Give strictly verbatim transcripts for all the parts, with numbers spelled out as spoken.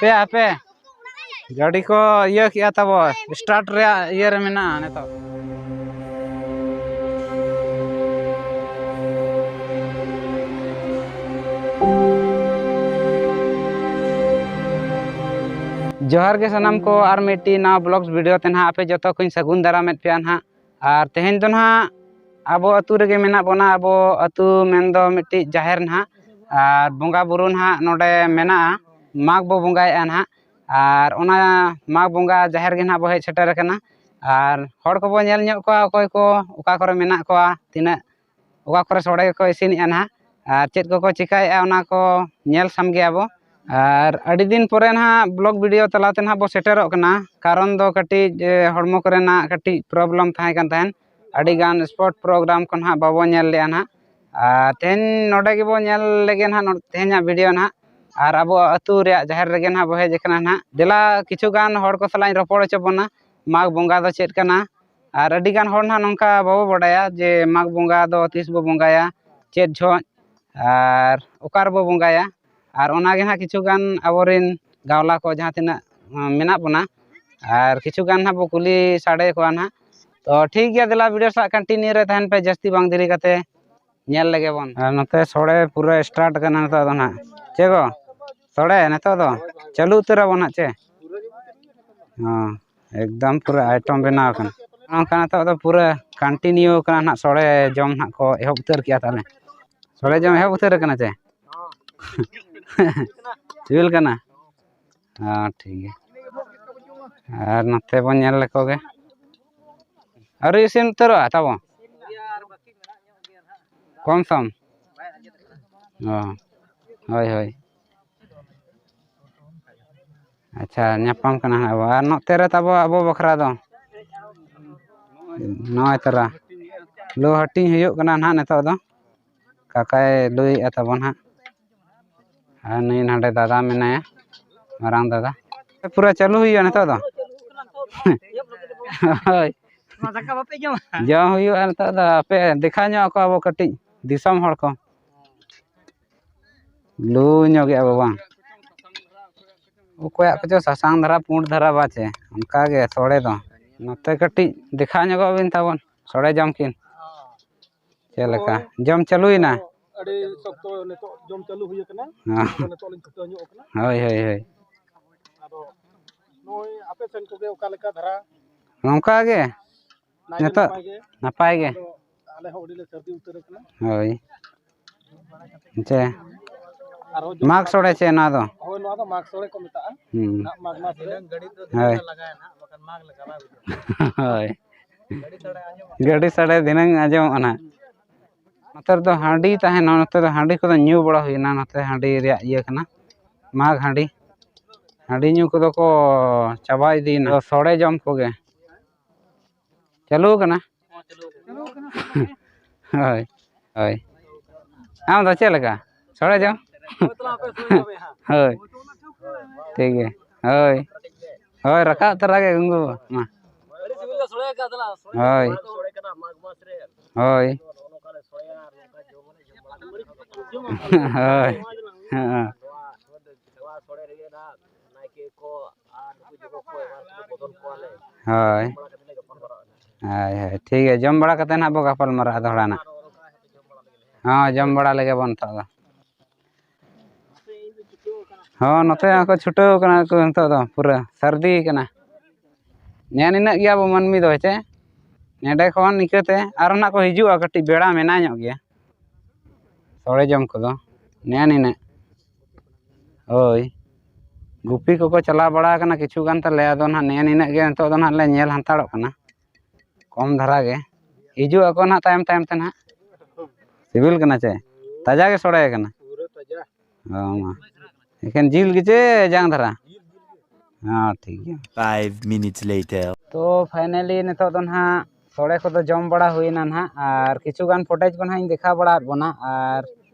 ᱦᱟᱯᱮ, ᱦᱟᱯᱮ᱾ ᱜᱟᱹᱰᱤ ᱠᱚ ᱤᱭᱟᱹ ᱠᱮᱜᱼᱟ ᱛᱟᱵᱚ, start ᱨᱮᱭᱟᱜ ᱤᱭᱟᱹ ᱨᱮ ᱢᱮᱱᱟᱜᱼᱟ ᱱᱤᱛᱚᱜ᱾ ᱡᱚᱦᱟᱨ ᱜᱮ ᱥᱟᱱᱟᱢ ᱠᱚ, ᱟᱨ ᱢᱤᱫᱴᱤᱡ ᱱᱟᱣᱟ vlogs video ᱛᱮ ᱱᱟᱦᱟᱜ ᱟᱯᱮ ᱡᱚᱛᱚ ᱠᱚᱧ ᱥᱟᱹᱜᱩᱱ ᱫᱟᱨᱟᱢᱮᱫ ᱯᱮᱭᱟ ᱱᱟᱦᱟᱜ᱾ ᱟᱨ ᱛᱮᱦᱮᱧ ᱫᱚ ᱱᱟᱦᱟᱜ ᱟᱵᱚ ᱟᱹᱛᱩ ᱨᱮᱜᱮ ᱢᱮᱱᱟᱜ ᱵᱚᱱᱟ᱾ ᱟᱵᱚ ᱟᱹᱛᱩ ᱢᱮᱱᱫᱚ ᱢᱤᱫᱴᱤᱡ ᱡᱟᱦᱮᱨ ᱱᱟᱦᱟᱜ, ᱟᱨ ᱵᱚᱸᱜᱟ ᱵᱩᱨᱩ ᱱᱟᱦᱟᱜ ᱱᱚᱰᱮ ᱢᱮᱱᱟᱜᱼᱟ, ᱢᱟᱜᱽ ᱵᱚ ᱵᱚᱸᱜᱟᱭᱮᱫᱼᱟ ᱱᱟᱦᱟᱜ᱾ ᱟᱨ ᱚᱱᱟ ᱢᱟᱜᱽ ᱵᱚᱸᱜᱟ ᱡᱟᱦᱮᱨ ᱜᱮ ᱱᱟᱦᱟᱜ ᱵᱚ ᱦᱮᱡ ᱥᱮᱴᱮᱨ ᱟᱠᱟᱱᱟ᱾ ᱟᱨ ᱦᱚᱲ ᱠᱚᱵᱚ ᱧᱮᱞ ᱧᱚᱜ ᱠᱚᱣᱟ, ᱚᱠᱚᱭ ᱠᱚ ᱚᱠᱟ ᱠᱚᱨᱮ ᱢᱮᱱᱟᱜ ᱠᱚᱣᱟ, ᱛᱤᱱᱟᱹᱜ ᱚᱠᱟ ᱠᱚᱨᱮ ᱥᱚᱲᱮ ᱠᱚ ᱤᱥᱤᱱᱮᱜᱼᱟ ᱱᱟᱦᱟᱜ, ᱟᱨ ᱪᱮᱫ ᱠᱚᱠᱚ ᱪᱤᱠᱟᱹᱭᱮᱫᱼᱟ, ᱚᱱᱟ ᱠᱚ ᱧᱮᱞ ᱥᱟᱢᱜᱮᱭᱟᱵᱚ᱾ ᱟᱨ ᱟᱹᱰᱤ ᱫᱤᱱ ᱯᱚᱨᱮ ᱱᱟᱦᱟᱜ vlog video ᱛᱟᱞᱟᱛᱮ ᱱᱟᱦᱟᱜ ᱵᱚ ᱥᱮᱴᱮᱨᱚᱜ ᱠᱟᱱᱟ, ᱠᱟᱨᱚᱱ ᱫᱚ ᱠᱟᱹᱴᱤᱡ, ᱮ, ᱦᱚᱲᱢᱚ ᱠᱚᱨᱮᱱᱟᱜ ᱠᱟᱹᱴᱤᱡ problem ᱛᱟᱦᱮᱸ ᱠᱟᱱ ᱛᱟᱦᱮᱸᱫ, ᱟᱹᱰᱤ ᱜᱟᱱ spot program ᱠᱚ ᱱᱟᱦᱟᱜ ᱵᱟᱵᱚ ᱧᱮᱞ ᱞᱮᱜᱼᱟ ᱱᱟᱦᱟᱜ᱾ ᱟᱨ ᱛᱮᱦᱮᱧ ᱱᱚᱰᱮ ᱜᱮᱵᱚ ᱧᱮᱞ ᱞᱮᱜᱮ ᱱᱟᱦᱟᱜ, ᱱᱚ-, ᱛᱮᱦᱮᱧᱟᱜ video ᱱᱟᱦᱟᱜ᱾ ᱟᱨ ᱟᱵᱚ ᱟᱹᱛᱩ ᱨᱮᱭᱟᱜ ᱡᱟᱦᱮᱨ ᱨᱮᱜᱮ ᱱᱟᱦᱟᱜ ᱵᱚ ᱦᱮᱡ ᱟᱠᱟᱱᱟ ᱱᱟᱦᱟᱜ᱾ ᱫᱮᱞᱟ ᱠᱤᱪᱷᱩ ᱜᱟᱱ ᱦᱚᱲ ᱠᱚ ᱥᱟᱞᱟᱜ ᱤᱧ ᱨᱚᱯᱚᱲ ᱦᱚᱪᱚ ᱵᱚᱱᱟ, ᱢᱟᱜᱽ ᱵᱚᱸᱜᱟ ᱫᱚ ᱪᱮᱫ ᱠᱟᱱᱟ᱾ ᱟᱨ ᱟᱹᱰᱤ ᱜᱟᱱ ᱦᱚᱲ ᱱᱟᱦᱟᱜ ᱱᱚᱝᱠᱟ ᱵᱟᱵᱚ ᱵᱟᱰᱟᱭᱟ ᱡᱮ ᱢᱟᱜᱽ ᱵᱚᱸᱜᱟ ᱫᱚ ᱛᱤᱥ ᱵᱚ ᱵᱚᱸᱜᱟᱭᱟ, ᱪᱮᱫ ᱡᱚᱦᱚᱜ, ᱟᱨ ᱚᱠᱟ ᱨᱮᱵᱚ ᱵᱚᱸᱜᱟᱭᱟ᱾ ᱟᱨ ᱚᱱᱟᱜᱮ ᱱᱟᱦᱟᱜ ᱠᱤᱪᱷᱩ ᱜᱟᱱ ᱟᱵᱚᱨᱮᱱ ᱜᱟᱶᱞᱟ ᱠᱚ ᱡᱟᱦᱟᱸ ᱛᱤᱱᱟᱹᱜ, ᱟᱸ, ᱢᱮᱱᱟᱜ ᱵᱚᱱᱟ, ᱟᱨ ᱠᱤᱪᱷᱩ ᱜᱟᱱ ᱱᱟᱦᱟᱜ ᱵᱚ ᱠᱩᱞᱤ ᱥᱟᱰᱮ ᱠᱚᱣᱟ ᱱᱟᱦᱟᱜ᱾ ᱛᱚ ᱴᱷᱤᱠ ᱜᱮᱭᱟ, ᱫᱮᱞᱟ video ᱥᱟᱞᱟᱜ continue ᱨᱮ ᱛᱟᱦᱮᱱ ᱯᱮ, ᱡᱟᱹᱥᱛᱤ ᱵᱟᱝ ᱫᱮᱨᱤ ᱠᱟᱛᱮ ᱧᱮᱞ ᱞᱮᱜᱮ ᱵᱚᱱ᱾ ᱟᱨ ᱱᱚᱛᱮ ᱥᱚᱲᱮ ᱯᱩᱨᱟᱹ start ᱠᱟᱱᱟ ᱱᱤᱛᱚᱜ ᱫᱚ ᱱᱟᱦᱟᱜ᱾ ᱪᱮᱫ ᱜᱚ? ᱥᱚᱲᱮ ᱱᱤᱛᱚᱜ ᱫᱚ ᱪᱟᱹᱞᱩ ᱩᱛᱟᱹᱨᱟᱵᱚᱱ ᱱᱟᱦᱟᱜ ᱪᱮ? ᱦᱚᱸ, ᱮᱠᱫᱚᱢ ᱯᱩᱨᱟᱹ item ᱵᱮᱱᱟᱣ ᱠᱟᱱᱟ᱾ ᱱᱚᱝᱠᱟ ᱱᱤᱛᱚᱜ ᱫᱚ ᱯᱩᱨᱟᱹ continue ᱠᱟᱱᱟ ᱱᱟᱦᱟᱜ, ᱥᱚᱲᱮ ᱡᱚᱢ ᱱᱟᱦᱟᱜ ᱠᱚ ᱮᱦᱚᱵ ᱩᱛᱟᱹᱨ ᱠᱮᱜᱼᱟ ᱛᱟᱦᱞᱮ᱾ ᱥᱚᱲᱮ ᱡᱚᱢ ᱮᱦᱚᱵ ᱩᱛᱟᱹᱨ ᱠᱟᱱᱟ ᱪᱮ? ᱥᱤᱵᱤᱞ ᱠᱟᱱᱟ? ᱦᱚᱸ, ᱴᱷᱤᱠ ᱜᱮᱭᱟ᱾ ᱟᱨ ᱱᱚᱛᱮ ᱵᱚᱱ ᱧᱮᱞ ᱞᱮᱠᱚ ᱜᱮ᱾ ᱟᱹᱣᱨᱤ ᱤᱥᱤᱱ ᱩᱛᱟᱹᱨᱚᱜᱼᱟ ᱛᱟᱵᱚ? ᱠᱚᱢ ᱥᱚᱢ? ᱚ, ᱦᱳᱭ, ᱦᱳᱭ᱾ ᱟᱪᱪᱷᱟ, ᱧᱟᱯᱟᱢ ᱠᱟᱱᱟ ᱦᱟᱸᱜ ᱟᱵᱚ᱾ ᱟᱨ ᱱᱚᱛᱮ ᱨᱮ ᱛᱟᱵᱚ ᱟᱵᱚ ᱵᱟᱠᱷᱨᱟ ᱫᱚ ᱱᱚᱜᱼᱚᱭ ᱛᱚᱨᱟ ᱞᱩ ᱦᱟᱹᱴᱤᱧ ᱦᱩᱭᱩᱜ ᱠᱟᱱᱟ ᱱᱟᱦᱟᱜ ᱱᱤᱛᱚᱜ ᱫᱚ᱾ ᱠᱟᱠᱟᱭ ᱞᱩᱭᱮᱫᱼᱟ ᱛᱟᱵᱚᱱ ᱦᱟᱸᱜ᱾ ᱟᱨ ᱱᱩᱭ ᱱᱚᱰᱮ ᱫᱟᱫᱟ ᱢᱮᱱᱟᱭᱟ, ᱢᱟᱨᱟᱝ ᱫᱟᱫᱟ᱾ ᱯᱩᱨᱟᱹ ᱪᱟᱹᱞᱩ ᱦᱩᱭᱩᱜᱼᱟ ᱱᱤᱛᱚᱜ ᱫᱚ᱾ ᱦᱳᱭ᱾ ᱱᱚᱣᱟ ᱫᱟᱠᱟ ᱵᱟᱯᱮ ᱡᱚᱢᱟ? ᱡᱚᱢ ᱦᱩᱭᱩᱜᱼᱟ ᱱᱤᱛᱚᱜ ᱫᱚ, ᱟᱯᱮ ᱫᱮᱠᱷᱟᱣ ᱧᱚᱜ ᱟᱠᱚ ᱟᱵᱚ ᱠᱟᱹᱴᱤᱡ ᱫᱤᱥᱚᱢ ᱦᱚᱲ ᱠᱚ᱾ ᱞᱩ ᱧᱚᱜᱮᱜᱼᱟ ᱵᱚ ᱵᱟᱝ? ᱚᱠᱚᱭᱟᱜ ᱠᱚᱪᱚ ᱥᱟᱥᱟᱝ ᱫᱷᱟᱨᱟ, ᱯᱩᱸᱰ ᱫᱷᱟᱨᱟ ᱵᱟᱪᱮ, ᱚᱱᱠᱟ ᱜᱮ ᱥᱚᱲᱮ ᱫᱚ᱾ ᱱᱚᱛᱮ ᱠᱟᱹᱴᱤᱡ ᱫᱮᱠᱷᱟᱣ ᱧᱚᱜᱚᱜ ᱵᱤᱱ ᱛᱟᱵᱚᱱ, ᱥᱚᱲᱮ ᱡᱚᱢ ᱠᱤᱱ᱾ ᱪᱮᱫ ᱞᱮᱠᱟ? ᱡᱚᱢ ᱪᱟᱹᱞᱩᱭᱮᱱᱟ? ᱟᱹᱰᱤ ᱥᱚᱠᱛᱚ ᱱᱤᱛᱚᱜ ᱡᱚᱢ ᱪᱟᱹᱞᱩ ᱦᱩᱭ ᱟᱠᱟᱱᱟ᱾ ᱦᱮᱸ᱾ ᱟᱫᱚ ᱱᱤᱛᱚᱜ ᱞᱤᱧ ᱪᱷᱩᱴᱟᱹᱣ ᱧᱚᱜ ᱟᱠᱟᱱᱟ᱾ ᱦᱳᱭ, ᱦᱳᱭ, ᱦᱳᱭ᱾ ᱟᱫᱚ ᱱᱚᱜᱼᱚᱭ ᱟᱯᱮ ᱥᱮᱱ ᱠᱚᱜᱮ ᱚᱠᱟ ᱞᱮᱠᱟ ᱫᱷᱟᱨᱟ? ᱱᱚᱝᱠᱟ ᱜᱮ᱾ ᱱᱟᱭ ᱜᱮ ᱱᱤᱛᱚᱜ ᱱᱟᱯᱟᱭ ᱜᱮ᱾ ᱱᱟᱯᱟᱭ ᱜᱮ᱾ ᱟᱫᱚ ᱟᱞᱮ ᱦᱚᱸ ᱟᱹᱰᱤ ᱞᱮ ᱥᱟᱹᱨᱫᱤ ᱩᱛᱟᱹᱨ ᱟᱠᱟᱱᱟ᱾ ᱦᱳᱭ᱾ ᱪᱮ᱾ ᱟᱨᱦᱚᱸ ᱡᱚᱢ ᱢᱟᱜᱽ ᱥᱚᱲᱮ ᱪᱮ ᱱᱚᱣᱟ ᱫᱚ? ᱦᱳᱭ, ᱱᱚᱣᱟ ᱫᱚ ᱢᱟᱜᱽ ᱥᱚᱲᱮ ᱠᱚ ᱢᱮᱛᱟᱜᱼᱟ᱾ ᱦᱩᱸ᱾ ᱱᱟᱜ ᱢᱟᱜᱽ ᱢᱟᱥ ᱨᱮ᱾ ᱦᱳᱭ᱾ ᱦᱳᱭ᱾ ᱜᱟᱹᱰᱤ ᱥᱟᱰᱮ ᱫᱷᱤᱱᱟᱹᱝ ᱟᱸᱡᱚᱢᱚᱜᱼᱟ ᱱᱟᱦᱟᱜ᱾ ᱱᱚᱛᱮ ᱨᱮᱫᱚ ᱦᱟᱺᱰᱤ ᱛᱟᱦᱮᱱᱟ, ᱱᱚᱛᱮ ᱫᱚ ᱦᱟᱺᱰᱤ ᱠᱚᱫᱚ ᱧᱩ ᱵᱟᱲᱟ ᱦᱩᱭᱱᱟ, ᱱᱚᱛᱮ ᱦᱟᱺᱰᱤ ᱨᱮᱭᱟᱜ ᱤᱭᱟᱹ ᱠᱟᱱᱟ, ᱢᱟᱜᱽ ᱦᱟᱺᱰᱤ᱾ ᱦᱟᱺᱰᱤ ᱧᱩ ᱠᱚᱫᱚ ᱠᱚ ᱪᱟᱵᱟ ᱤᱫᱤᱭᱮᱱᱟ, ᱥᱚᱲᱮ ᱡᱚᱢ ᱠᱚᱜᱮ᱾ ᱪᱟᱹᱞᱩ ᱠᱟᱱᱟ? ᱦᱳᱭ, ᱦᱳᱭ᱾ ᱟᱢ ᱫᱚ ᱪᱮᱫ ᱞᱮᱠᱟ? ᱥᱚᱲᱮ ᱡᱚᱢ? ᱦᱳᱭ᱾ ᱴᱷᱤᱠ ᱜᱮᱭᱟ᱾ ᱦᱳᱭ᱾ ᱦᱳᱭ, ᱨᱟᱠᱟᱵ ᱛᱚᱨᱟ ᱜᱮ ᱜᱚᱝᱜᱩ᱾ ᱢᱟ᱾ ᱦᱳᱭ᱾ ᱦᱳᱭ᱾ ᱦᱳᱭ᱾ ᱦᱮᱸ᱾ ᱦᱳᱭ᱾ ᱦᱳᱭ, ᱦᱳᱭ, ᱴᱷᱤᱠ ᱜᱮᱭᱟ, ᱡᱚᱢ ᱵᱟᱲᱟ ᱠᱟᱛᱮ ᱱᱟᱦᱟᱜ ᱵᱚ ᱜᱟᱯᱟᱞ ᱢᱟᱨᱟᱜᱼᱟ ᱫᱚᱦᱲᱟ ᱱᱟᱜ᱾ ᱦᱚᱸ, ᱡᱚᱢ ᱵᱟᱲᱟ ᱞᱮᱜᱮ ᱵᱚᱱ ᱱᱤᱛᱚᱜ ᱫᱚ᱾ ᱦᱚᱸ, ᱱᱚᱛᱮ ᱦᱚᱸᱠᱚ ᱪᱷᱩᱴᱟᱹᱣ ᱠᱟᱱᱟ ᱠᱚ ᱱᱤᱛᱚᱜ ᱫᱚ, ᱯᱩᱨᱟᱹ ᱥᱟᱹᱨᱫᱤ ᱠᱟᱱᱟ᱾ ᱧᱮᱞ ᱤᱱᱟᱹᱜ ᱜᱮᱭᱟ ᱵᱚ ᱢᱟᱹᱱᱢᱤ ᱫᱚ, ᱦᱮᱸ ᱪᱮ? ᱱᱮᱰᱮ ᱠᱷᱚᱱ ᱱᱤᱠᱟᱹᱛᱮ ᱟᱨᱚ ᱱᱟᱜ ᱠᱚ ᱦᱤᱡᱩᱜᱼᱟ, ᱠᱟᱹᱴᱤᱡ ᱵᱮᱲᱟ ᱢᱮᱱᱟᱜ ᱧᱚᱜ ᱜᱮᱭᱟ᱾ ᱥᱚᱲᱮ ᱡᱚᱢ ᱠᱚᱫᱚ ᱱᱮᱜᱼᱮ ᱱᱤᱱᱟᱹᱜ᱾ ᱦᱳᱭ, ᱜᱩᱯᱤ ᱠᱚᱠᱚ ᱪᱟᱞᱟᱣ ᱵᱟᱲᱟ ᱟᱠᱟᱱᱟ ᱠᱤᱪᱷᱩ ᱜᱟᱱ ᱛᱟᱞᱮ, ᱟᱫᱚ ᱱᱟᱦᱟᱜ ᱱᱮᱜᱼᱮ ᱱᱤᱱᱟᱹᱜ ᱜᱮ ᱱᱤᱛᱚᱜ ᱫᱚ ᱱᱟᱦᱟᱜ ᱞᱮ ᱧᱮᱞ ᱦᱟᱛᱟᱲᱚᱜ ᱠᱟᱱᱟ᱾ ᱠᱚᱢ ᱫᱷᱟᱨᱟ ᱜᱮ᱾ ᱦᱤᱡᱩᱜ ᱟᱠᱚ ᱱᱟᱦᱟᱜ ᱛᱟᱭᱚᱢ ᱛᱟᱭᱚᱢ ᱛᱮ ᱱᱟᱦᱟᱜ᱾ ᱥᱤᱵᱤᱞ ᱠᱟᱱᱟ ᱪᱮ? ᱛᱟᱡᱟ ᱜᱮ ᱥᱚᱲᱮ ᱠᱟᱱᱟ? ᱯᱩᱨᱟᱹ ᱛᱟᱡᱟ᱾ ᱚ, ᱢᱟ᱾ ᱮᱠᱷᱮᱱ ᱡᱤᱞ ᱜᱮᱪᱮ ᱡᱟᱝ ᱫᱷᱟᱨᱟ? ᱦᱮᱸ, ᱴᱷᱤᱠ ᱜᱮᱭᱟ᱾ Five minutes later. ᱛᱚ, finally ᱱᱤᱛᱚᱜ ᱫᱚ ᱱᱟᱦᱟᱜ ᱥᱚᱲᱮ ᱠᱚᱫᱚ ᱡᱚᱢ ᱵᱟᱲᱟ ᱦᱩᱭᱱᱟ ᱱᱟᱦᱟᱜ, ᱟᱨ ᱠᱤᱪᱷᱩ ᱜᱟᱱ footage ᱠᱚ ᱱᱟᱦᱟᱜ ᱤᱧ ᱫᱮᱠᱷᱟᱣ ᱵᱟᱲᱟᱣᱟᱫ ᱵᱚᱱᱟ, ᱟᱨ